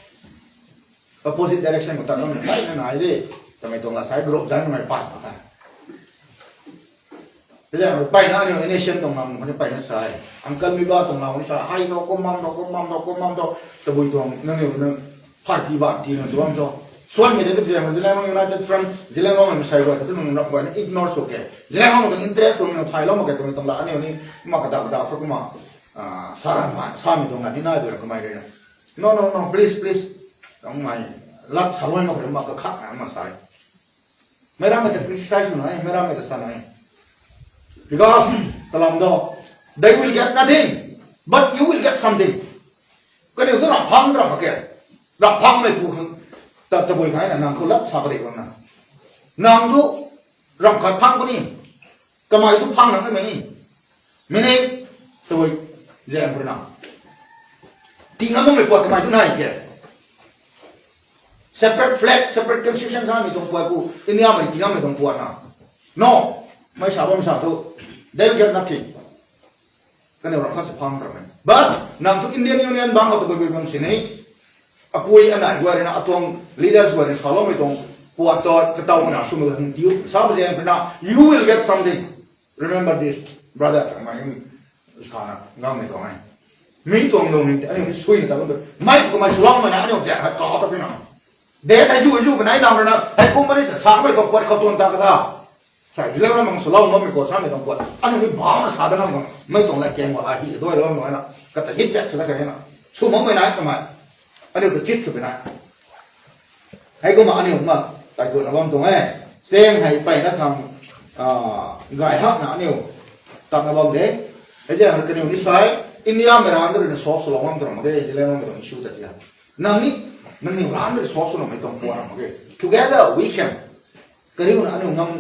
Opposite direction khou tatna bam the na nai de. Twmei tuang la sai group zan mei pat ta. Zeliangrong mpeyna aniu nation tuang lam khou ni mpeyna sai. Uncle mi ba tuang lam ni sa. Hei do, kum mam do, kum mam do, kum mam do. Tabui tuang nangniw nang party ba ti nang sw bam tho. Suanmei de tu Zeliangrong, Zeliangrong United Front, Zeliangrongmei masei guay ta tu nang rap guay na ignore sw ke. Zeliangrong tuang interest tuang nang thaylou mak ke twmei tuang la aniu ni ma kadak kadak thu kumna, ah, sa ran ma, samei tuang la ni nai de kamei rui na. No, no, no, please, please. Tangmei lat sa luai mak rui ma kakhat na ma sai. Meic rammei ta criticize sw nai, meic rammei ta sa nai. Because, kalam do, they will get nothing, but you will get something. Kaniw tu ramh phang ramh mak ke. Ramh phangmei pu khang, ta, tabui khang na, nang khou lat sa pary khang na. Nang tu ramh khat phang puni. Kamei tu phang nang namei ni. Mini, tabui, zaeng pary na. Tingna makmei puat kamei tu nai ke. Separate flag, separate constitution samei tuang puat ku, India mei tingammei tuang puat na. No, mei sa bam sa tu, they'll get nothing. Kaniw ram khat sa phang ramei. But nang tu Indian Union bang khou tu bui bui bam sini. Apui anai guay rui na, atuang leaders guay rui na saloumei tuang puat tu kataw na swmei hung tiu. Sa bam zian puna, you will get something. Remember this, brother. Tang mai, kana, ngang mei tuang ai. Mi tuang lung ni, aniu ni sui na ta bam tu. Mei ku mei swloumei na, aniu zian khat kau ta pina. De, hei zu, hei zu, kanai nang rui na, hei kum mani ta, sa mei tuang puat khou tuang ta ka ta. Sa, zileng na mang swlou bammei khou samei tuang puat. Aniu ni bam na sa da nang bam. Mei tuang lai keng wa, a hi, doi lou na. Kata hit back sw na ka na. Sw makmei nai kamei. Aniu ta chit sw pina. Hei kumna aniu kumna, tai tuan na bam tuang e. Seng hei pey na khang, ah, gay hak na aniu. Tat na bam de. Hei zian kaniw ni sai, India mei ran rui na solve swlou bam tuang de, zileng na mei tuang issue ta tia. Nang ni, nangniw ran rui solve swloumei tuang puat na mak ge. Together we can. Kariu na aniu ngam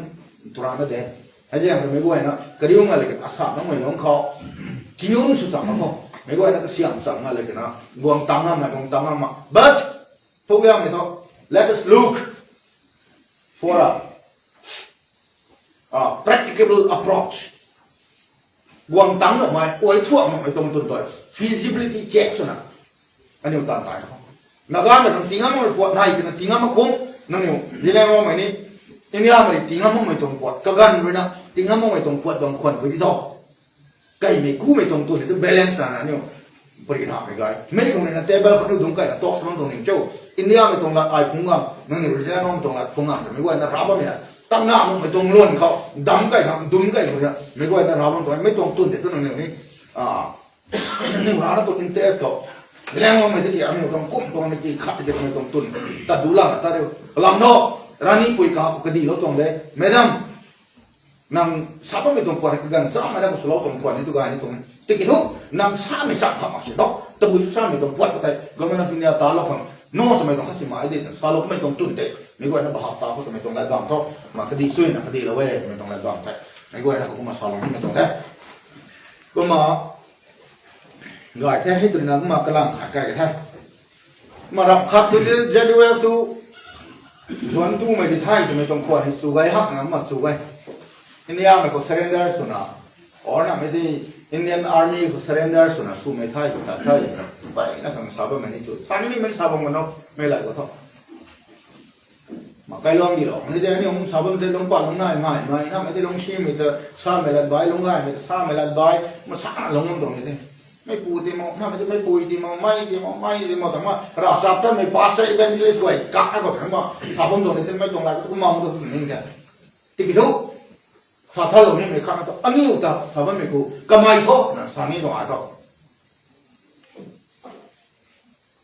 tu ran na de. Hei zian mei guay na, kariu nga le kan asa nang mei lung khou. Tune sw cham mak khou. Mei guay na kasiam cham nga le kan na. Guang tang ngam na, guang tang ngam ma. But, thu giam mei thu, let us look for a, a practicable approach. Guang tang na mei, uai thuak na mei tuang tun toi. Feasibility check sw na. Aniu tan tai khou. Nagamei tuang tingammei puat nai, tina tingammei kum, nangniw, Zeliangrongmei ni, Indiamei tingammei tuang puat, kaganv rui na, tingammei tuang puat bam khwan pui di tho. Kaimei kumei tuang tun, tu balance na na aniu, pari na mei gay. Mei tuang ni na table khou aniu dungc kai na talk sa bam tuang ni cho. Indiamei tuang lat ai phungc ngam, nangniw Zeliangrongmei tuang lat phungc ngam, mei guay na rap bammei a. Tang na mei tuang luan khou, dam kai khang, dum kai khou ya, mei guay na rap bam tuang, mei tuang tun tei tu nangniw ni, ah, nangniw rana tuang interest khou. Zeliangrongmei tiki aniu tuang kum tuang ni ki khat tiki mei tuang tun. Ta du la ta riu. Lam no. Rani pui ka kadi lou tuang de. Madam. Nang sa bammei tuang puat kaganv chamei na khou swlou tuang puat ni tu gay ni tuang. Tiki thu, nang samei cham kham mak si tho. Tabui thu samei tuang puat khou tei, Government of India ta lou khang, no twmei tuang khat si mai di, saloumei tuang tun tei. Mei guay na bahap ta khou twmei tuang lat bam tho. Ma kadi sui na kadi lou e, twmei tuang lat bam tei. Mei guay na khou kumna saloumei tuang de. Kumna, gay the, hei tu na kumna kalang khat kai the. Kumna ram khat tu Z U F tu, zuan tumei di the, twmei tuang khwan hei chu gay hak na kumna chu gay. Indiamei khou surrender swna, or na mei di Indian Army khou surrender swna swmei the, ta the, pai na khang sa bammei ni chu. Sa ni mei sa bam mano, mei lai khou tho. Ma kailuang di lou, mei di aniu sa bam tei lungc pat lungc nai, ngai, ngai, na mei di lungc simei ta, samei lat bai, lungc gaymei ta, samei lat bai, ma sa lungc lungc tuang ni de. Mei pu ti mo, na mei di mei pui ti mo, mei ti mo, mei ti mo, tang ma, ravchap ta mei pastor evangelist guay, kak na khou tang ma, sa bam tuang ni de, mei tuang lai, kumna tu ning de. Tiki thu, sa thalou nimei khat na tu, aniu ta, sa bammei khou, kamei tho, na sa ni tuang ai tho.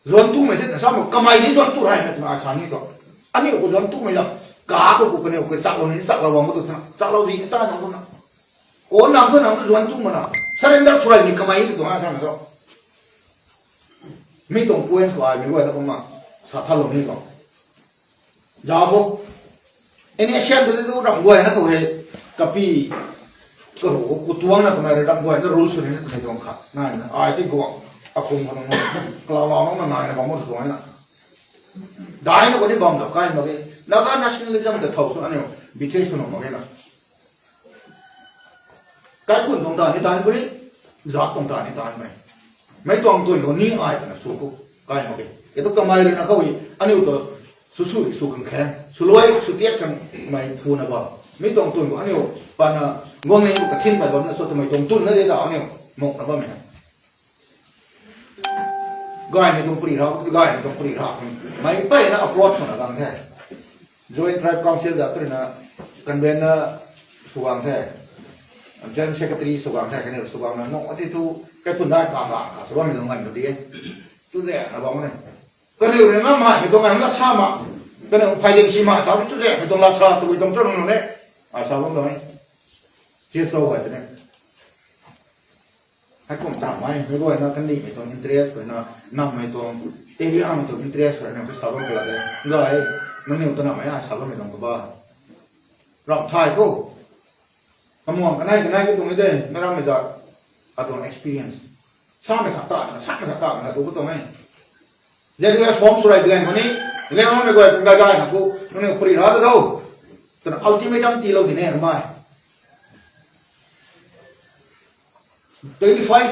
Zuan tumei the, na sa mo, kamei ni zuan tu rai na twna sa ni tu. Aniu khou zuan tumei lam, ka khou khou kaniw khou chaklou ni, chaklou bam khou tu thang, chaklou zi ni ta nang tu na. Ko nang tu nang tu zuan tu mana, surrender sw rai ni kamei tu tuang a sa na tu. Mi tuang point khou ai, mei guay na kumna, sa thalou ni tuang. Zauc bo. N S C N tu ramh guay na khou hei, kapi, karu, katuang na kamei ramh guay na rule sw ni na kamei tuang khat. Nai na, ai ti guang, akhum khou nung, kalau lau nung na nai na bam mo tuang na. Dai na khou ni bam ta kai mak ge. Naga nationalism ta thow sw aniu, betray sw nuh mak ge na. Kaikhun tuang ta ni tan puni, zat tuang ta ni tan puni. Mei tuang tun khou ni ai twna sw khou, kai mak ge. Kei tu kamei rui na khou i, aniu ta sw sw sw khang khe, sw luai, sw tiat khang mei phu na bam. Mei tuang tun khou aniu, pana, guang ni kathin pai bam na sw twmei tuang tun na de ta aniu, mok na bammei. Gaymei tuang pari rau, gaymei tuang pari rau. Mei peyna approach swna gang the. Joint Tribe Council da peyna convener sw gang the. General Secretary sw gang the, kaniw sw gang na nung ati tu, kaikhun dai kam gang kha sw bammei tuang ngan tu di e. Tu de, na bam ne. Kaniw rui na maimei tuang ngan la sa ma. Kaniw phay ding si ma, ta tu de, mei tuang la sa, tu tuang chun nung ne. A sa bam tuang e. Tia sw gay te ne. Hei kum ta mei, mei guay na kandihmei tuang interest khou na, nammei tuang, area mei tuang interest khou na, sa bam pala de. Gay, nangniw ta nammei a sa bammei tuang kaba. Ramh thay khou. Kamuang kanei kanei ki tuang ni de, mei rammei zat. Atuang experience. Samei khat ta, samei khat ta, na tu khou tuang e. Z U F form sw rai bian khou ni, Zeliangrongmei guay pung gay gay na ku, nangniw pari ra ta tho. Twna ultimatum tiilou di ne, mai. Twenty five,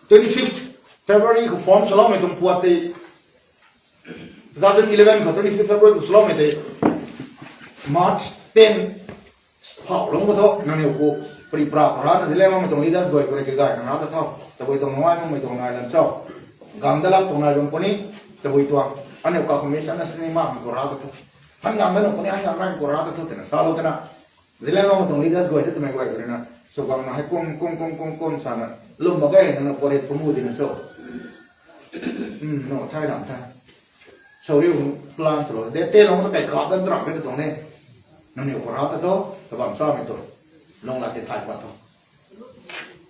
twenty fifth February khou form saloumei tuang puat tei, two thousand eleven khou twenty fifth February khou saloumei tei, March ten, phau lung khou tho, nangniw khou, pari pra khou ra na, Zeliangrongmei tuang leaders guay khou rui kagay nang ra ta tho, tabui tuang ngai makmei tuang nai lan cho. Gang dalak tuang nai bam puni, tabui tuang, aniu ka khou misunderstanding mak khou ra ta tho. Han gang da nung puni, han gang nai khou ra ta tho, twna salou twna. Zeliangrongmei tuang leaders guay ta twmei guay khou rui na, sw gang na hei kum, kum, kum, kum, kum, sa na, lum mak ge, nangna puat rit pum u di na cho. Hmm, no, thai ram thai. Soriu plan swlou. Date ten lung ta kai kap dan tram ke tuang ne. Nangniw khou ra ta tho, tabam samei tu. Lung la ke thai pat tho.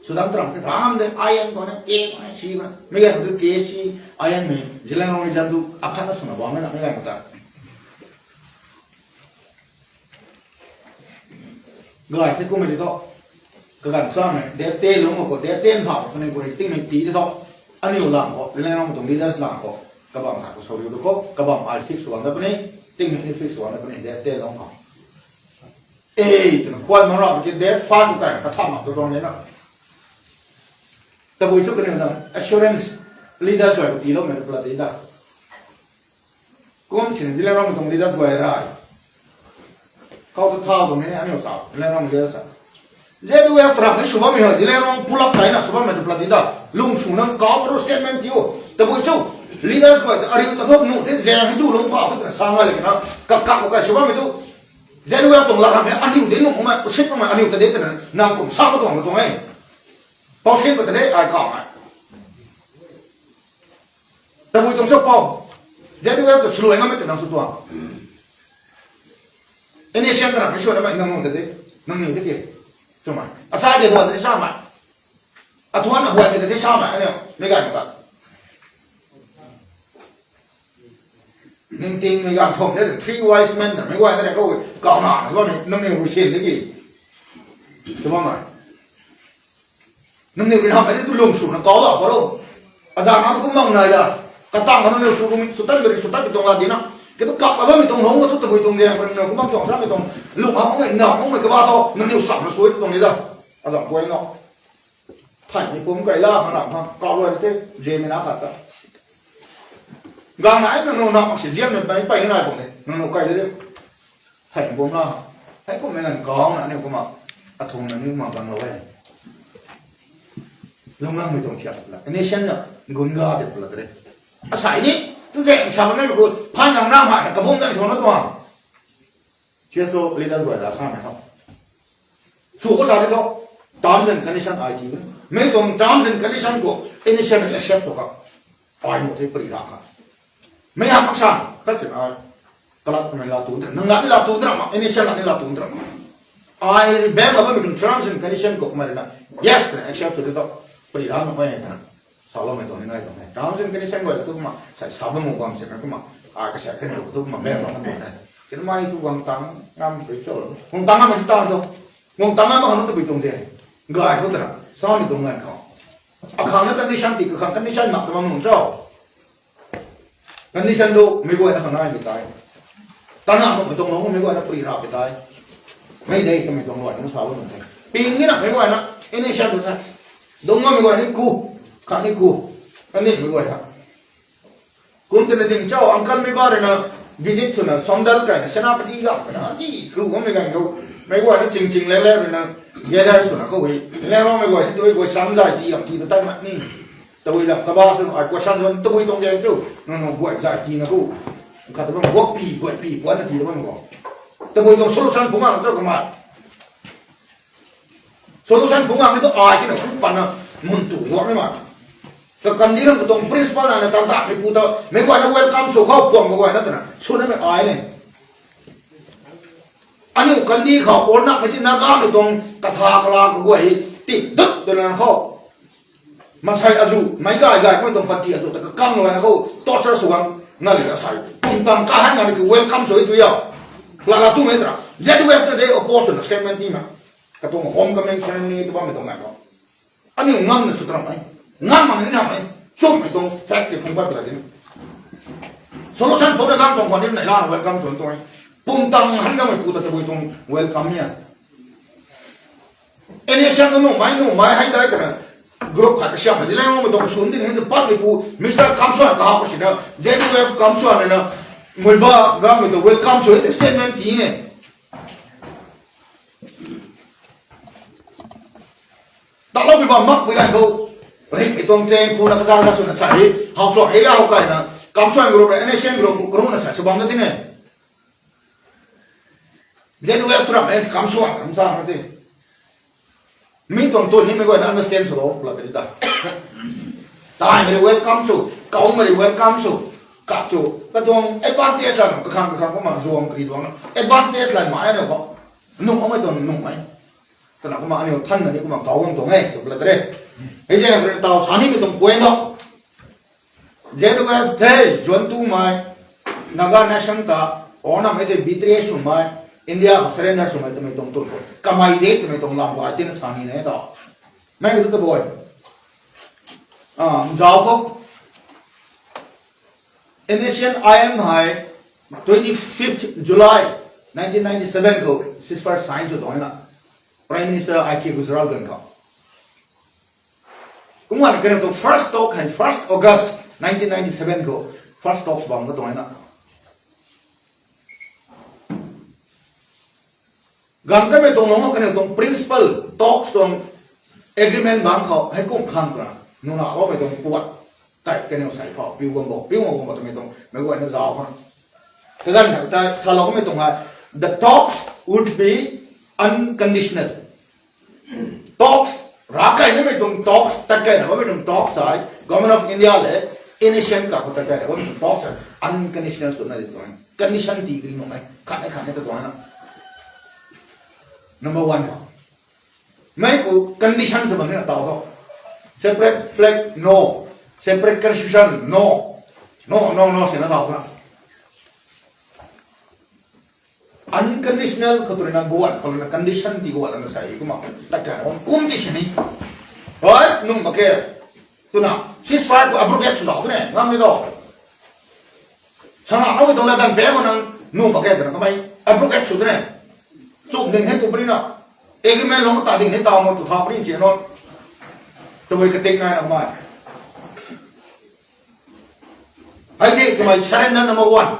Sw dan tram ke ram de, I M khou na, K I C na. Mei gay khou tu K C, I M mei, Zeliangrong region tu, akhat na swna bam na, mei gay khou ta. Gay the kummei di tho. Kaganv chamei, date ten lung khou, date ten phau, kanei khou rui tingmei tii di tho. Aniu lam khou, Zeliangrong tuang leaders lam khou, kabam khat khou soriu du khou, kabam ai fix sw bam da puni, tingmei ni fix sw bam da puni, date ten lung khou. E, twna khuan mak ra, date five khou kai, katham mak tu tuang ni na. Tabui chu kaniw na assurance leaders guay khou tiiloumei tu pla di da. Kum sini Zeliangrong tuang leaders guay rai. Khou tu thau tuang ni aniu sa, Zeliangrong leaders sa. Z W F tram ni sw bammei hei, Zeliangrong pull up taina sw bammei tu pla di da. Lung sw nang kau ru statement tiu. Tabui chu leaders guay ta ariu ta thop nu, te zang hei chu lung phau tu sa ngai le na. Kak kak khou kai sw bammei tu. Z W F tuang lat ram hei aniu de nu khou mei, usit khou mei aniu ta de twna, nang kum sa khou tuang khou tuang e. Pau sin khou ta de, ai kau mei. Tabui tuang sw pau. Z W F tu swluai ngam mei twna sw tuang. N S M ta ram hei sw na mei nang nung ta de, nangniw de ke. Sw mei. Asa de huan de sa mei. Athuan ahuan de de sa mei, aniu, mei gay ta. Ningtingmei ganv thumh de, three wise men ta, mei guay na de khou, kau na, sw bammei, nangniw rui sin de ki. Sw bammei. Nangniw rui hamh ai de tu lung sw na kau la, paro. Azang na tu kum mang nai da. Katang na nangniw sw kum, sw tat ri, sw tat ri tuang la di na. Ke tu kak la bammei tuang lung, ka tu tabui tuang de, nangniw kum mang tuang samei tuang, lung hamh mei, na hamh mei kaba tho, nangniw sam na sw tu tuang di da. Azang guay na. Thay ni pum kai la, khang lam khang, kau luai te, je mei na khat ta. Gang nai nang nung na mak si ziam na pai pai nai pum de, nang nung kai de. Thay ni pum la, hei kum mei ngan kau na ni kumna, athung na ni kumna gang lou e. Lung lang mei tuang thiak la, nation na, gun ga de pula de. Asai ni, tu ke sa na ni ku, phan gang na ma, kabum na so na tuang. C S O leader guay da sa mei tho. Sw khou sa di tho. Terms and condition ai ti. Mei tuang terms and condition khou initial accept sw kha. Ai mo the pari ra kha. Mei ha mak sa. Khat sin ai. Kalat mei la tu dra. Nang la ni la tu dra ma. Initial la ni la tu dra ma. Ai bank la bammei tuang terms and condition khou mei na. Yes, accept sw di tho. Pari ra mak mei na. Saloumei tuang ni nai tuang e. Terms and condition guay tu kumna, sa, sa bam mu bam se na kumna, a, kasa kaniw tu kumna, mei bam kan tuang e. Kina mei tu guang tang ngam pui cho. Guang tang ngam tang tu. Guang tang ngam kan tu pui tuang de. Gay khou tana, samei tuang ngan khou. Akhang na condition ti, kakhang condition mak tu bam nung cho. Condition tu, mei guay na khang nai mei tai. Tana mak mei tuang lou, mei guay na pari ra mei tai. Mei dei kamei tuang luai nung sa bam nung the. Ping ni na mei guay na, ini sian tu the. Dung ngam mei guay ni ku, khat ni ku, kani mei guay ha. Kum twna ding cho, uncle mei ba rui na visit swna, Somdal kai na, Senapati gam kai na, ati kru ngam mei gan khou, mei guay na ching ching le le rui na, gather swna khou hui, le rui mei guay tu guay sam zai ti lam ti tu tai mak ni. Tabui lam kaba sw, ai question sw, tabui tuang de tu, nang nang guay zai ti na ku, khat tabui guak pi, guay pi, guay na ti tabui ko. Tabui tuang solution pung ang cho kamei. Solution pung ang ni tu ai tina kum pan na mun tu guak ni ma. Ka kan di kan tuang principal na na tan ta ni pu ta, mei guay na welcome sw khou puang mei guay na tana. Sw na mei ai ni. Aniu kan di khou or na mei ti na ga mei tuang katha kala ka guay ti dut tu na khou. Mansei azu, mei gay gay, mei tuang party azu, ta kakang lou na khou, torture sw gang, nga le asai. Kum tang ka han nga le ki welcome sw e tu ya. La la tu mei tra. Z W F na de oppose na statement ni ma. Katuang homecoming ceremony tu bam mei tuang nai ko. Aniu ngam na sw tram mei. Ngam mang ni na mei. Chum mei tuang fact ti phung bai pla din. Solution pou na gang tuang khwan ni nai la welcome sw tuang. Pum tang han gamei pu ta tabui tuang welcome ya. N S M nu mai nu mai hei dai ta group khat ka siam di leng mei tuang sw di ni pat ni pu Mister Kamswan ka hap si na Z U F Kamswan na mui ba gamei tuang welcome sw statement ti ne. Talou bi bam mak pui ai bo. Rik mi tuang cheng phu na kazang na sw na sa hi. Hau suak hei la hau kai na. Kamswan group na N S M group kru na sa sw bam na ti ne. Z U F tu ram e Kamswan ram sa na ti. Mi tuang tun ni mei guay na understand sw lo la ti ta. Tai mei welcome sw, kau mei welcome sw. Kap chu, katuang advantage la, kakhang kakhang kumna zuang kari duang na. Advantage la mai na khou. Nung amei tuang nung mei. Kana kumna aniu than na ni kumna kau bam tuang e, tu la tare. Hei je, tau sa ni mi tuang point lo. Z U F the, zuan tu mei, Naga nation ta, or na mei te betray sw mei, India khou surrender sw mei twmei tuang tun khou. Kamei de twmei tuang lam khou, ai tin sa ni ne ta. Mei ka tu ta boi. Ah, zau khou. N S C N I M hei twenty-fifth July nineteen ninety-seven khou ceasefire sign sw tuang na. Prime Minister I K Gujral ganv khou. Kumna kaniw tuang first talk hei first August nineteen ninety-seven khou first talks bam ka tuang na. Ganv kamei tuang lung kaniw tuang principal talks tuang agreement bang khou hei kum khang twna nuna loumei tuang puat tei kaniw sei khou piu bam bo, piu bam bo twmei tuang meic guayna zauc khang. Kaganv thak tei salou kamei tuang hei, the talks would be unconditional. Talks, ravkai namei tuang talks, tat kai na bammei tuang talks hei, Government of India le, N S C N kakhou tat kai na bammei tuang talks hei, unconditional swna di tuang e. Condition tii kari nuh e, khat e khat e ta tuang e na. Number one khou. Mei khou condition sw bam ni na taw tho. Separate flag, no. Separate constitution, no. No, no, no, sina taw na. Unconditional khou tu rui na guan, khou rui na condition ti guan na sa e kumna. Tat kai na bam kum ti sini. Hoi, nung mak khe. Twna, ceasefire khou abrogate sw dau tu ne, ngam ni do. Sana nau tuang latdanv pe khou nang nung mak khe twna kamei abrogate sw tu ne. Chuk ding hei tu puni na. Agreement lung ta ding hei taw ma tu tha puni nche no. Tabui katik nai na mai. Hei de kamei surrender number one.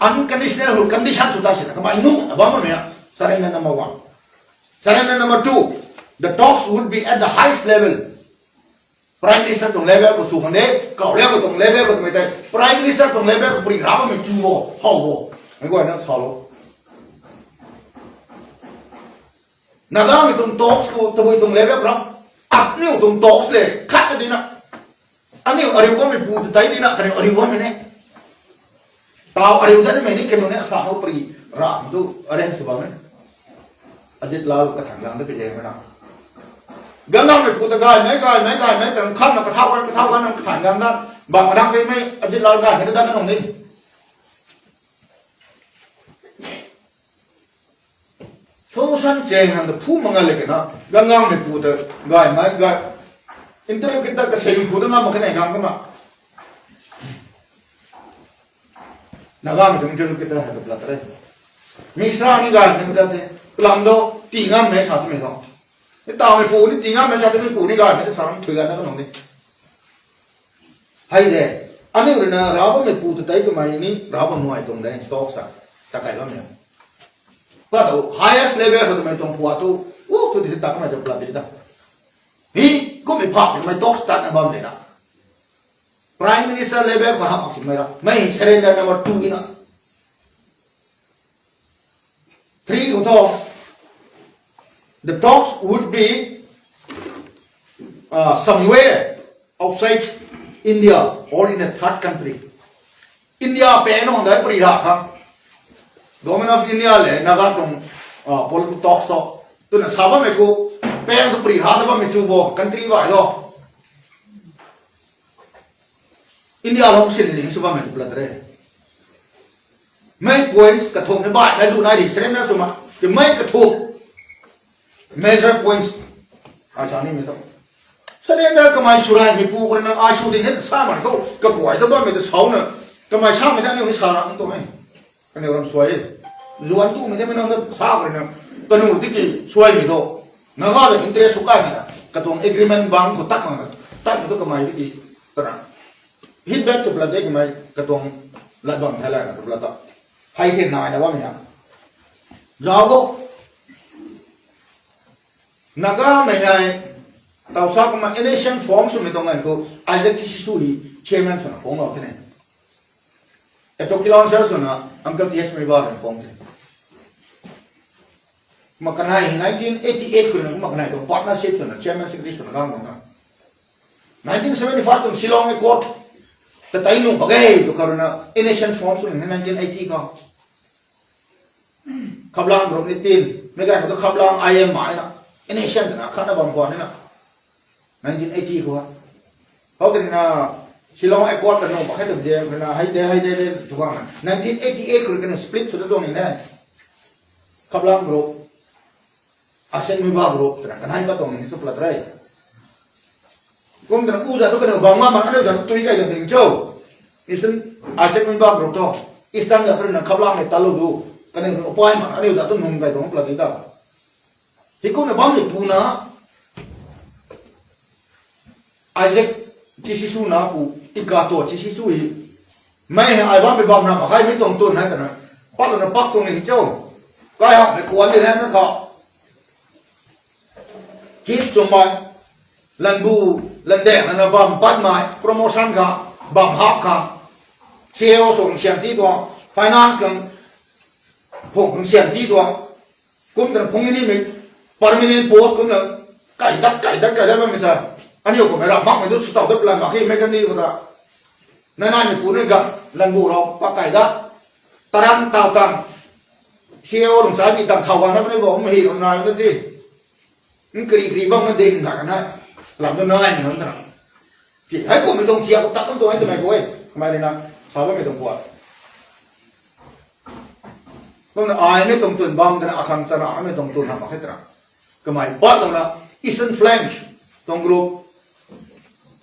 Unconditional condition sw ta sina kamei nung na bammei a. Surrender number one. Surrender number two. The talks would be at the highest level. Prime Minister tuang level khou sw khang de, kau liang khou tuang level khou twmei tei, Prime Minister tuang level khou pari ra bammei chu bo, how bo. Mei guayna salou. Nagamei tuang talks khou tabui tuang level khou ra. Aniu tuang talks le, khat na di na. Aniu ariu bammei pu ta tei di na, kaniu ariu bammei ne. Taw ariu datmei ni kaniw ni asa khou pari ra tu arrange sw bam e. Ajit Lal kathang gang ta pi le mei na. Ganv nangmei pu ta gaymei, gaymei, gaymei, tang khan na kathau kan, kathau kan, nang kathang gang ta. Bam kadang teimei, Ajit Lal gaymei ta dat kan nung ni. Solution cheng nang ta phu mak nga le kena, ganv nangmei pu ta gaymei, gay. Interlocutor kasei pu ta ngam mak khe ne gang kumna. Nagamei tuang interlocutor hei ta plat re. Mi sa ni gaymei ta the. Kalam do, tii ngammei sa twmei tho. Ni tawmei pu ni tii ngammei sa twmei pu ni gaymei ta sa ram thui gan na kanung ni. Hei de, aniu rui na ra bammei pu ta tei kamei ni ra bam nuai tuang de, talks sa, ta kai bammei. Pa tu highest level khou twmei tuang pua tu, u tu di ta kamei ta plat di ta. Hi, kummei phak twmei talks tat na bam de na. Prime Minister level khou hak simei ra. Mei surrender number two na. Three khou tho. The talks would be uh, somewhere outside India or in a third country. India pen hong dai pari ra khang. Government of India le Naga tuang uh, political talks to. Twna sa bammei khou pen tu pari ra ta bammei chu bo country bai lo. India lou sin ni sw bammei khou plat re. Mei points kathumh ni bai na zu nai di surrender sw ma. Ki mei kathumh major points. Ai sa ni mei tho. Surrender kamei sw rai mei pu khou na ai sw ding he ta sa man khou kakuay ta bammei ta sau na. Kamei samei ta aniu ni sa ra ang tuang e. Kaniw ram suai e. Zuan tumei de mei nang ta sa khou rui na. Kanu tiki suaimei tho. Naga ta interest sw kai na. Katuang agreement bang khou tak mak na. Tak tu kamei tiki. Kana. Feedback sw pla de kamei katuang lat bam thai la na pla ta. Hei the nai na bam ya. Zauc o. Nagamei hei, tau sa kumna N S C N form swmei tuang ganv khou, Isaac Tisisu hei chairman swna pung lou the ne. Eto Kilonser swna, Uncle T S Meibah rui pung the. Kumna kanei hei nineteen eighty eight khou rui na kumna kanei tuang partnership swna, chairman secretary swna gang tuang na. Nineteen seventy five tuang Shillong Accord, ta tei nung bak e, tu kha rui na, N S C N form swna nineteen eighty khou. Khaplang group ni tin, mei ganv khou tu Khaplang I M ai na, N S C N na, khatna bam khwan na, nineteen eighty khou. Khou tei na, Shillong Accord ta nung bak khe tu de, na, hei de, hei de, de, tu khang na. Nineteen eighty eight khou rui na split sw ta tuang ni ne. Khaplang group, Isaac Meibah group, tana kanei pat tuang ni sw pla tei. Kum tana u za tu kaniw bam ngam mak, aniu za tu tui kai ta ding cho. Eastern, Isaac Meibah group tu. Eastern za tu na Khaplang ni talu du. Kaniw upai mak, aniu za tu nung kai tuang pla di ta. Hei kum na bam ni pu na, Isaac Tisisu na pu, Ikato Tisisu hei. Mei hei ai bam mei bam na, ma hai mei tuang tun hai tana. Pat lana pak tuang ni cho. Kai hak mei kuan di hai na kha. Chief chwmei, lanbu, landek lana bam patmei, promotion kha, bam hap kha. C E O sw khang sian ti tuang, finance khang, phung khang sian ti tuang. Kum tana phung ni mei, permanent post kum na, kai dat, kai dat, kai dat bammei ta. Aniu khou mei rap makmei tu sw tau dat plan mak khe mei kan ni khou ta. Nai nai mei pu ni ga, lanbu rau, pak kai dat. Taran tau tang. C E O lung sai mi tang thau gan na mei bo, mei hi lung nai na ti. Nkri kri bam na ding na kan na. Lam tu nai ni hon tana. Ti, hei kum mei tuang thiak khou tak kum tuang hei twmei khou e. Kamei rui na, sa bammei tuang puat. Kum na ai mei tuang tun bam tana akhang chana mei tuang tun ham mak khe tana. Kamei pat lana Eastern Flank tuang group.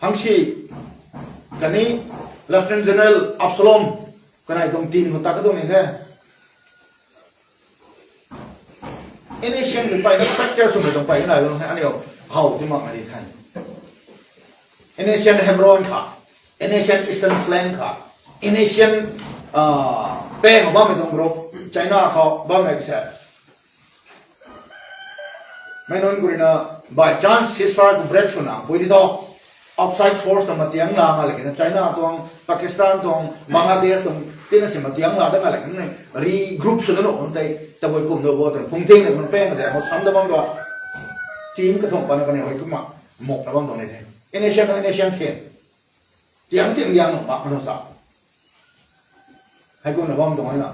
Hangsi, kani Lieutenant General Absalom, kanei tuang team khou tak ka tuang ni the. N S C N rui pey na structure swmei tuang pey na lung the, aniu how ti mak na di the. N S C N Hebron kha, N S C N Eastern Flank kha, N S C N, ah, peng bammei tuang group, China khou bammei kasa. Mei nunc khou rui na by chance ceasefire khou break swna, pui di tho. Outside force na matiang la nga le kina China tuang, Pakistan tuang, Bangladesh tuang, tina si matiang la da nga le kina regroup swna lou kan tei, tabui kum dou bo tei, phung ting le kan peng ka tei, hou sam da bam dou. Team kathumh pana kaniw hei kumna, mok na bam dou ni the. N S C N, N S C N si. Tiang ting liang nung mak na sa. Hei kumna bam tuang hei na.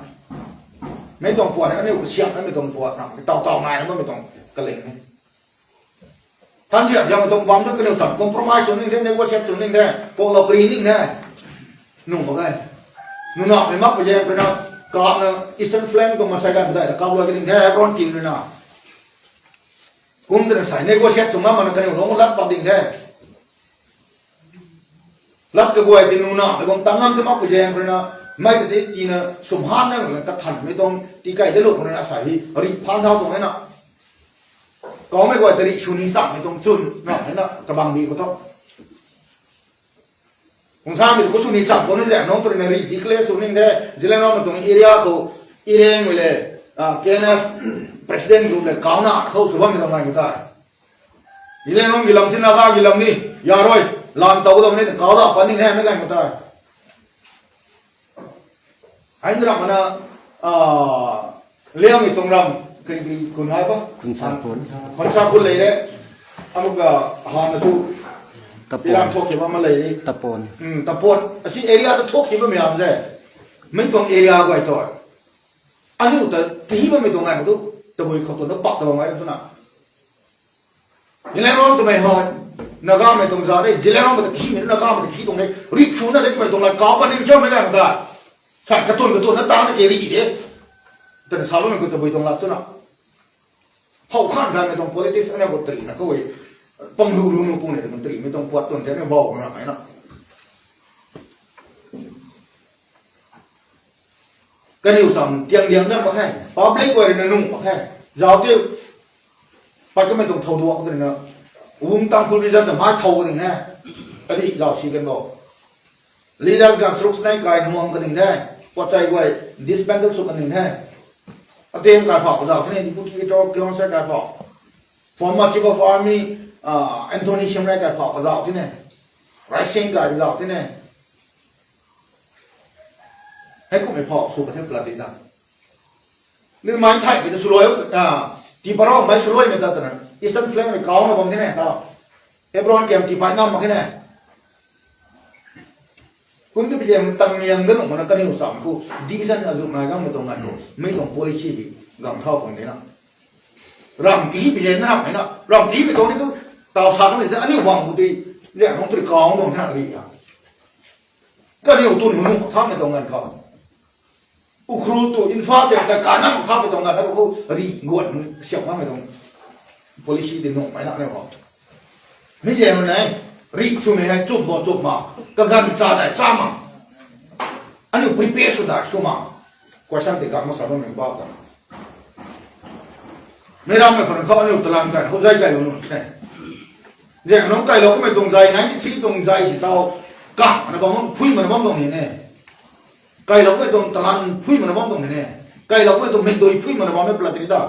Mei tuang puat hei, aniu kasiamh na mei tuang puat na, mei tau tau nai na mei tuang kaling ni. Than ziap ziap mei tuang bam tu kaniw sam compromise sw ning the, negotiate sw ning the, pok lou kri ning the. Nung mak e. Nuna mei mak pa yen pui na, kap na Eastern Flank tuang masai gan dai ta kap lou ka ding the, Hebron king rui na. Kum tana sai negotiate sw ngam mana kaniw lung lat pat ding the. Lat kaguay ti nuna, mei bam tang ngam tu mak pui zaeng khou rui na, mei ta ti tina sum han na, kathan mei tuang ti kai de lu khou rui na, sa hi, rih phan thau tuang e na. Kaumei guay ta rih sw ni cham mei tuang chwn, na, e na, kabang di khou tho. Kung sa mei tu khou sw ni cham tuang ni zaeng, nung tu rui na rih declare sw ning the, Zeliangrong mei tuang area khou, Ireng mei le, ah, K N F president group le, kauna khou sw bammei tuang nai mei ta. Zeliangrong ki lam si Naga ki lam ni, yarui, lan tau dam ni, kau da, pan ni ne, mei kai mei ta. Hei ram mana, ah, Liangmei tuang ram, kari kari kun hai pa? Khonsapon. Khonsapon lei le, amuk ka, ha na su, Tapon. Iram thok ki ba ma lei ni. Tapon. Hmm, Tapon. Asi area ta thok ki ba mei am de. Mei tuang area guay to. Aniu ta kihi bammei tuang ngai tu, tabui khou tu na pak ta bam ngai tu na. Zeliangrong twmei hei, Nagamei tuang za de, Zeliangrong mei ta kihi mei, Nagamei ta kihi tuang de, rih sw na de twmei tuang lat kau pa ning cham mei gan ta. Sa katun katun na ta na ke rih de. Tana sa bammei khou tabui tuang lat tu na. Hou khan khan mei tuang politics aniu khou tari na khou e. Pang lu lu nu pung ne tuang tari mei tuang puat tuang de na bau na mei na. Kaniw sam tiang liang dat mak khe. Public guay rui na nung mak khe. Zauc ti pat kamei tuang thow duak ka ding na. Wung Tangkhul region ta mai thow ka ding na. Kadi zauc si kan bo. Leaders gan sruk snei kai nuang ka ding the. Pachai guay disbanded sw ka ding the. Atem kai phau kazauh tine, Deputy Director Kilonser kai phau. Former Chief of Army, ah, Anthony Shimray kai phau kazauh tine. Raising kai kazauh tine. Hei kummei phau sw ka the pla ti da. Ni mai thai ki ta swluai, ah, ti parau mai swluai mei ta twna. Eastern Flank mei kau na bam tine ta. Hebron kem ti pai ngam mak khe ne. Kum ti pizen tang miang da nuh mana kaniw sam khou division azu nai gang mei tuang ngan khou mei tuang policy di gang thau khang de na. Ram ki hi pizen na ram mei na. Ram ki hi mei tuang ni tu tau sa kan de aniu bang bu ti le nong tri kau nong na ri ya. Kaniw tun manu thang mei tuang ngan khou. Ukhrul tu Imphal tei ta kanang kha mei tuang ngan khou ri guan siam kha mei tuang policy di nuh mei na ne khou. Mi zen nai, ri swmei hei chum bo chum ma, kaganv cha dai cha ma, aniu prepare sw dai sw ma, question tei gan ma sa bammei ba ta. Meic rammei khou khou aniu talan kai, hou zai kailou nunc se. Zen nunc kailou kamei tuang zai, ninety three tuang zai si tau, kang mana bam, phui mana bam tuang ni ne. Kailou kamei tuang talan phui mana bam tuang ni ne. Kailou kamei tuang mei dui phui mana bam e pla ti da.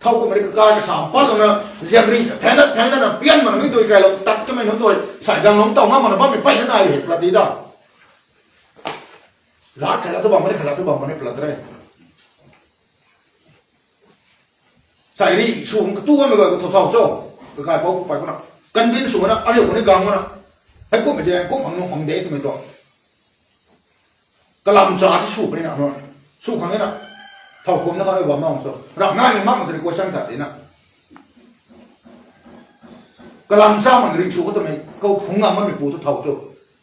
Thau kamei kakai kasam pat lana, ziamri phaeng dat phaeng dat na pian mana mei dui kailou tat kamei nunc dui, sai gang lungc tau ngam mana bammei pey na nai e pla ti da. Zat khat la tu bam mane, khat la tu bam mane pla ti re. Sai ri sw katu bammei guay khou thau thau cho. Kakai pou pai kuna. Convince sw mana, aniu khou ni gang mana. Hei kummei de, kum ang nung ang de twmei tuang. Kalam cha ti sw puni na, sw khang e na. Thau kum na kha bam na so. Ram naimei mak ma tei question khat di na. Kalam cha man ri sw khou twmei, khou phungc ngam mameipu tu thau cho.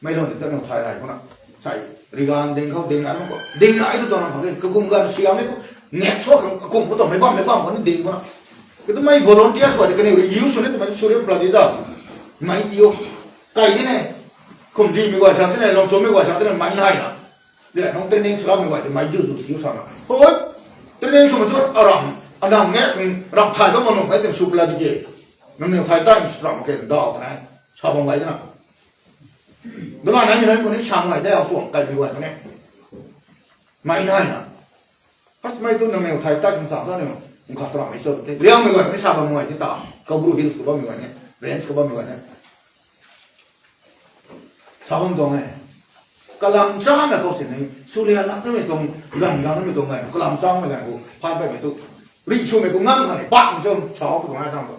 Mei lun tei ta nung thay rai khou na. Sai, ri gan ding khou ding ai mak khou. Ding ai tu tuang ram khang e, kakum gan siam ni tu. Nget thuak khang kakum khou tuang mei bam, mei bam khou ni ding khou na. Katu mei volunteers guay tei kaniw ri use sw ni twmei sw ri pla ti da. Mei tiu. Kai di ne. Kumzimei guay sa tei ne, Lungchumhmei guay sa tei ne, mei nai na. Di nung training swloumei guay tei mei zu zu tiu sa na. Hoi. Training swmei tu aram, anam nge, ram thay bam ma nung kai tei sw pla di ke. Nangniw thay tan sw ram ke dau ta nai. Sa bam gay na. Dala naimei nai khou ni sang gay de, a suang kaimei guay khou ni. Mei nai na. First mei tu nangniw thay tat kan sa ta ni, nkhat tramei cho te. Liangmei guay ni sa bam guay ni ta. Koubru Hills khou bammei guay ni, range khou bammei guay ni. Sa bam tuang e. Kalam chamei khou si ni, sulia lak namei tuang, gan gan namei tuang e. Kalam chamei gan khou phaan paymei tu. Ri swmei khou ngam kha ni, bak cho, sa khou tuang ai tang tu.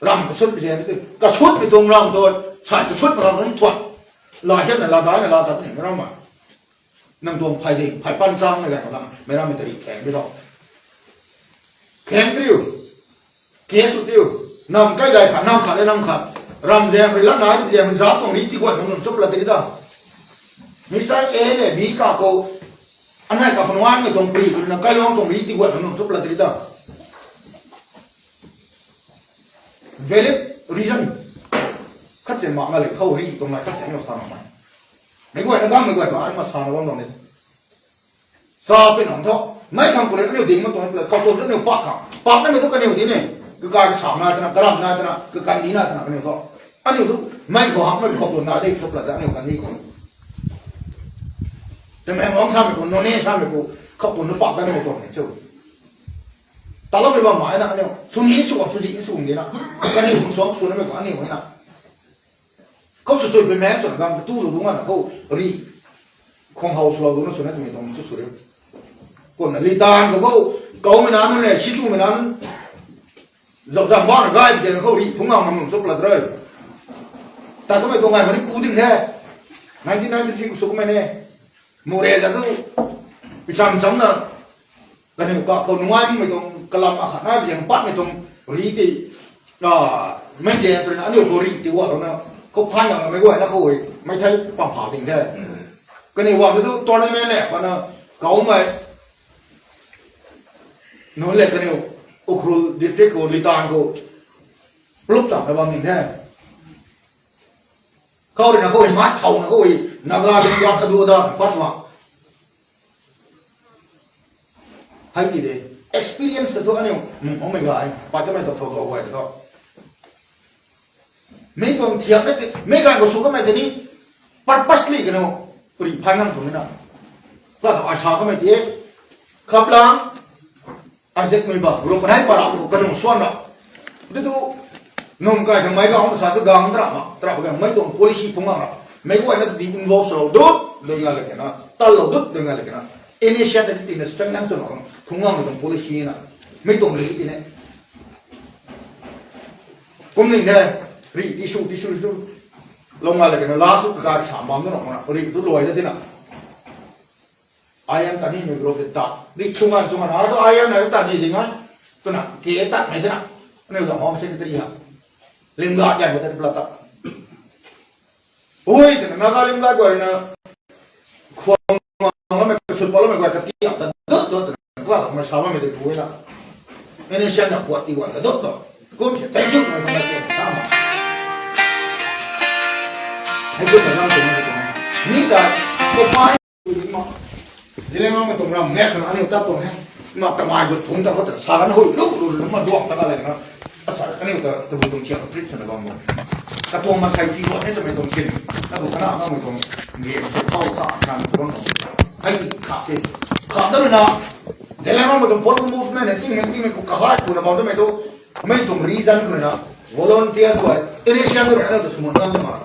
Ram kasutmei zen tu, kasutmei tuang ram tu, sai kasutmei ram ni thuan. La hian na, la dai na, la tat ni, mei ram ma. Nang tuang phay ding, phay pan chang na ganv khou nang, mei rammei tari khaeng di tho. Khaeng di riu, khaeng sw tiu, nam kai gay khat, nam khat le nam khat. Ram zaeng rui lat nai, zaeng rui zat tuang ri ti guan nunc sw pla ti da. Mister A le B ka khou, anei ka khou nuanmei tuang pri, na kailuang tuang ri ti guan nunc sw pla ti da. Valid reason. Khat se mak nga le khou ri tuang nai khat se aniu sa mak mei. Mei guay na gammei guay ba, ai ma sa na bam tuang ni. Sa pui nang tho. Mei khang khou rui aniu ding ma tuang pla, khou tuang aniu pak khang. Pak namei tu kaniw di ni. Kakai kasam nai twna, kalam nai twna, kakan ni nai twna kaniw tho. Aniu tu mei khou hak mei khou tuang nai de, khou pla ta aniu kan ni khou. Tamenglong samei khou, Noney samei khou, khou tuang na pak ta namei tuang ni cho. Taloumei bam mai na aniu. Sw ni sw, sw zi ni sw di na. Kaniw khang suang sw namei khou aniu na. Khou sw sw pui mei sw na gang tu lu dung na khou ri. Khwang how swlou dung na sw na twmei tuang sw sw ri. Kumna Litan khou khou, koumei na nunc le, situmei na nunc. Zauc zam bana gay pi khou ri phungc ngam ngam nunc sw pla ti re. Ta twmei tuang gay mani ku ding the. Nineteen ninety-three khou sw kummei ne. Moreh ta tu, picham cham na, kaniw ka khou nungaimei tuang kalam akhat nai pi ziang patmei tuang ri ti, mei zaeng tu rui na aniu khou ri ti gualou na, khou phaan ngamei guay na khou e, mei thei pam pha ding the. Kaniw guang tu tournament le pana, koumei nunc le kaniw Ukhrul district khou, Litan khou, plup cham na bam ding the. Khou rui na khou hei, mat khou na khou hei, Naga ding guat adu da, pat ma. Hei ti de, experience ta thu aniu, hmm, oh my God, pat kamei tok thou thou guay ta thu. Mei tuang thiak na ti, mei gan khou sw kamei tei ni, purposely kaniw, puri phan nang tuang ni na. Kla tho ai sa kamei ti, Khaplang, Isaac Muibam, Rupanhei Para, kaniw suan ra. Di tu, num kai sa mei gang sa tu gang tra ma, tra pa gang mei tuang policy phung gang ra. Mei guay na tu di involve lou dut, dui nga le kena, tal lou dut, dui nga le kena. Initiative ti na strengthen chwn ra, phung gang tuang policy na. Mei tuang ri ti ne. Kum ning de, ri ti su, ti su, su. Lou nga le kena, la su ka sa bam na, ri tu luai na ti na. I M ta ni mei group ta. Ri chungan, chungan, a tu I M na ta di di ngai. Tu na, ke ta mei ti na. Aniu ta Home Secretary ha. Lim ga kya mei ta pla ta. Ui, ti na, Naga lim ga guay na. Khuang, khuang, mei sul pa lo mei guay ka ti ta, dut, dut, dut. Kla ta mei sa mei de pui na. Mei ni sian na puat ti guay ta, dut, dut. Kum si, thank you, mei guay ta sa ma. Hei kum na nang kum na kum. Ni ta, ko pai. Ma, Zeliangrong mei tuang ram nge khang aniu ta tuang he. Ma kamei gut phung ta khou ta sa kan hui lu lu lu ma duak ta ka le na. Asa aniu ta tu bu tuang thiak ka trip sa na bam mo. Ka tuang masai ti wat ne ta mei tuang thiak. Ta bu kana ka mei tuang nge so khou sa kan bam mo. Hei ti kha ti. Kha da na. Zeliangrong mei tuang political movement ne ting mei ting mei ku ka hai ku na bam ta mei tu. Mei tuang reason ku na. Volunteers guay. Initiative na tu sumon na ma.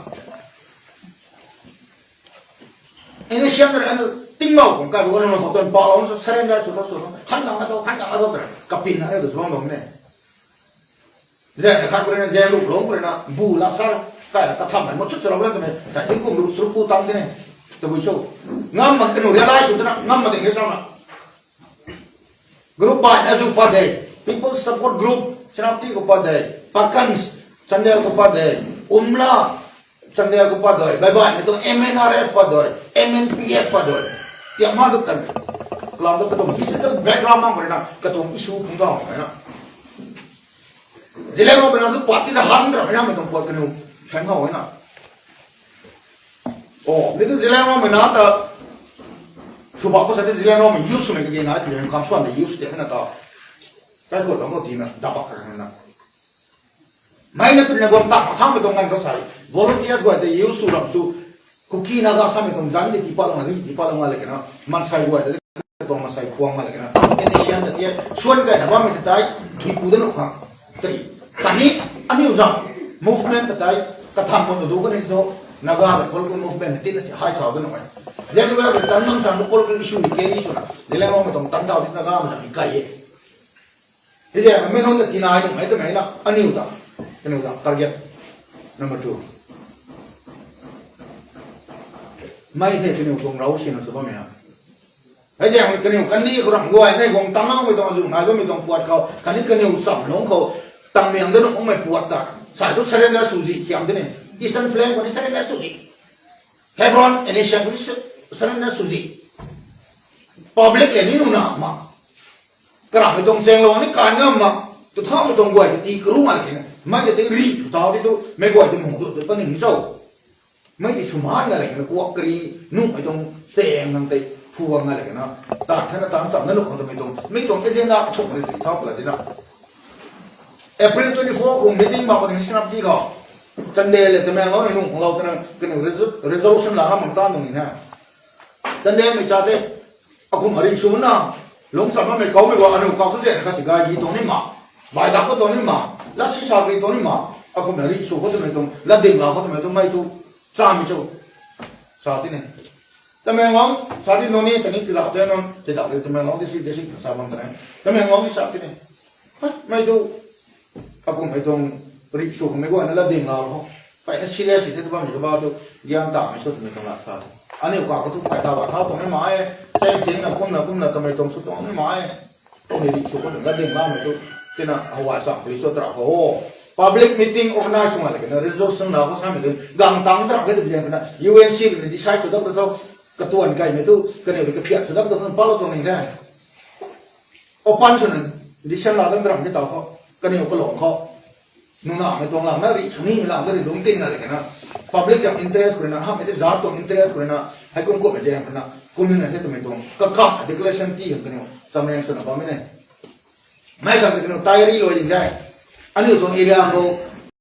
Initiative na anu tingmau kung kai bu na khou tuan pa lou so surrender sw lou sw lou. Han dang na to, han dang na to tra. Kapin na ai tu suang lou ne. Zek na khat kuri na, zek luk lou kuri na, bu la sar, kai na katham na, mo chut chut lou na tu ne. Kai tingkum luk sruk bu tam ti ne. Tabui cho. Ngam ma kanu realize sw tu na, ngam ma ding ke sa na. Group bai na zu pat de, People Support Group, Senapati khou pat de, Pakans, Chandel khou pat de, Umla, Chandel khou pat de, bai bai na tuang M N R F pat de, M N P F pat de. Tiak ma tu kan. Plan tu katuang historical background mang bai na, katuang issue phung tau bai na. Zeliangrong bai na tu party na hang tra bai na mei tuang pat kanu, phang hau bai na. Oh, mi tu Zeliangrong mei na ta. Sw ba khou sa tu Zeliangrong mei youth swmei kage na ti hei kam swan de youth ti hei na ta. Kai khou lou khou ti na da bak ka na. Mei na tu na guang ta ma thang mei tuang ngan khou sai. Volunteers guay te youth sw ram sw. Kuki Naga samei tuang zan de ti pa lou na, ri ti pa lou nga le kena. Mansei guay te tuang masei khuang ma le kena. N S C N ta ti e, suan kai na bammei ta tai, thui ku da nuh khang. Tei, kani, aniu zang, movement ta tai, kathang khou na du kani tu, Naga le political movement ti na si hai thau da nuh e. Zeliangrong le tan mang sang tu political issue ni ke ni sw na, Zeliangrong mei tuang tan thau di Naga mei ta ni kai e. Hei zang, mei nunc ta tina ai nuh mei ta mei na, aniu ta, aniu ta, target number two. Mei the aniu tuang rau si na sw bammei ha. Hei zang kaniw kandih khou ram guay nei guang tang makmei tuang azu nai bammei tuang puat khou, khatni kaniw cham lungc khou, tang miang da nuh makmei puat ta. Sai tu surrender sw zi khiam de ni. Eastern Flank khou ni surrender sw zi. Hebron, N S C N khou ni su-, surrender sw zi. Public le ni nu na ma. Karamhmei tuang chaeng lou ni kan ngam ma. Tu thaumei tuang guay ti karu ngai khe. Mei ti ri tu tau ti tu, mei guay ti mung tu tu pa ning ni cho. Mei ti sw man nga le kena kuak kari nuhmei tuang chaeng nang tei phuang nga le kena. Tan khatna tan cham na nuh khang twmei tuang. Mei tuang agenda kathuk ni tei thau pala tina. April twenty-four khou meeting bak khou ni Senapati khou. Chandel le Tamenglong ni nung khang lou twna kaniw resol-, resolution la ngam mang tan tuang ni na. Chandel mei cha te. Akum ari sw na. Lungc cham makmei kaumei guay aniu kau tu zan kha si gay gi tuang ni ma. Bai dak khou tuang ni ma, lat si sa kri tuang ni ma, akum na ri sw khou twmei tuang, lat ding la khou twmei tuang mei tu, chamei cho, sa ti ne. Tamenglong, sa ti nunc ni, tani ti lau te nunc, ti lau te Tamenglong, ti si, ti si, sa bam ta ne. Tamenglong ni sa ti ne. Ha, mei tu, akum mei tuang, ri sw khou mei guay na lat ding la khou. Pai na serious si the tu bammei kabah tu, gyan tamei sw twmei tuang la sa. Aniu kau khou tu pai ta ba thau tuang ni ma e, chei ting na kum na kum na twmei tuang sw tuang ni ma e. Kum ni ri sw khou tuang lat ding lamei tu, tina hawai cham pui sw tra khou. Public meeting organize sw nga le kena resolution la khou samei tu, gang tang tra khe tu biang kena, U N C kena decide sw dap ta tho, katuan kaimei tu, kaniw ri kaphiat sw dap ta tho, pa lou tuang ni the. Open sw na, decision la dang tra khe tau khou, kaniw kalung khou. Nunamei tuang lam na ri suni mei lam na ri lungc tingna le kena, public tuang interest khou rui na, hamhmei tei zat tuang interest khou rui na, hei kum kumhmei zaeng khou rui na, kum nina the twmei tuang kakam declaration tii khang kaniw chamrang swna bammei ne. Mei khang kaniw tayari lou ding de. Aniu tuang area khou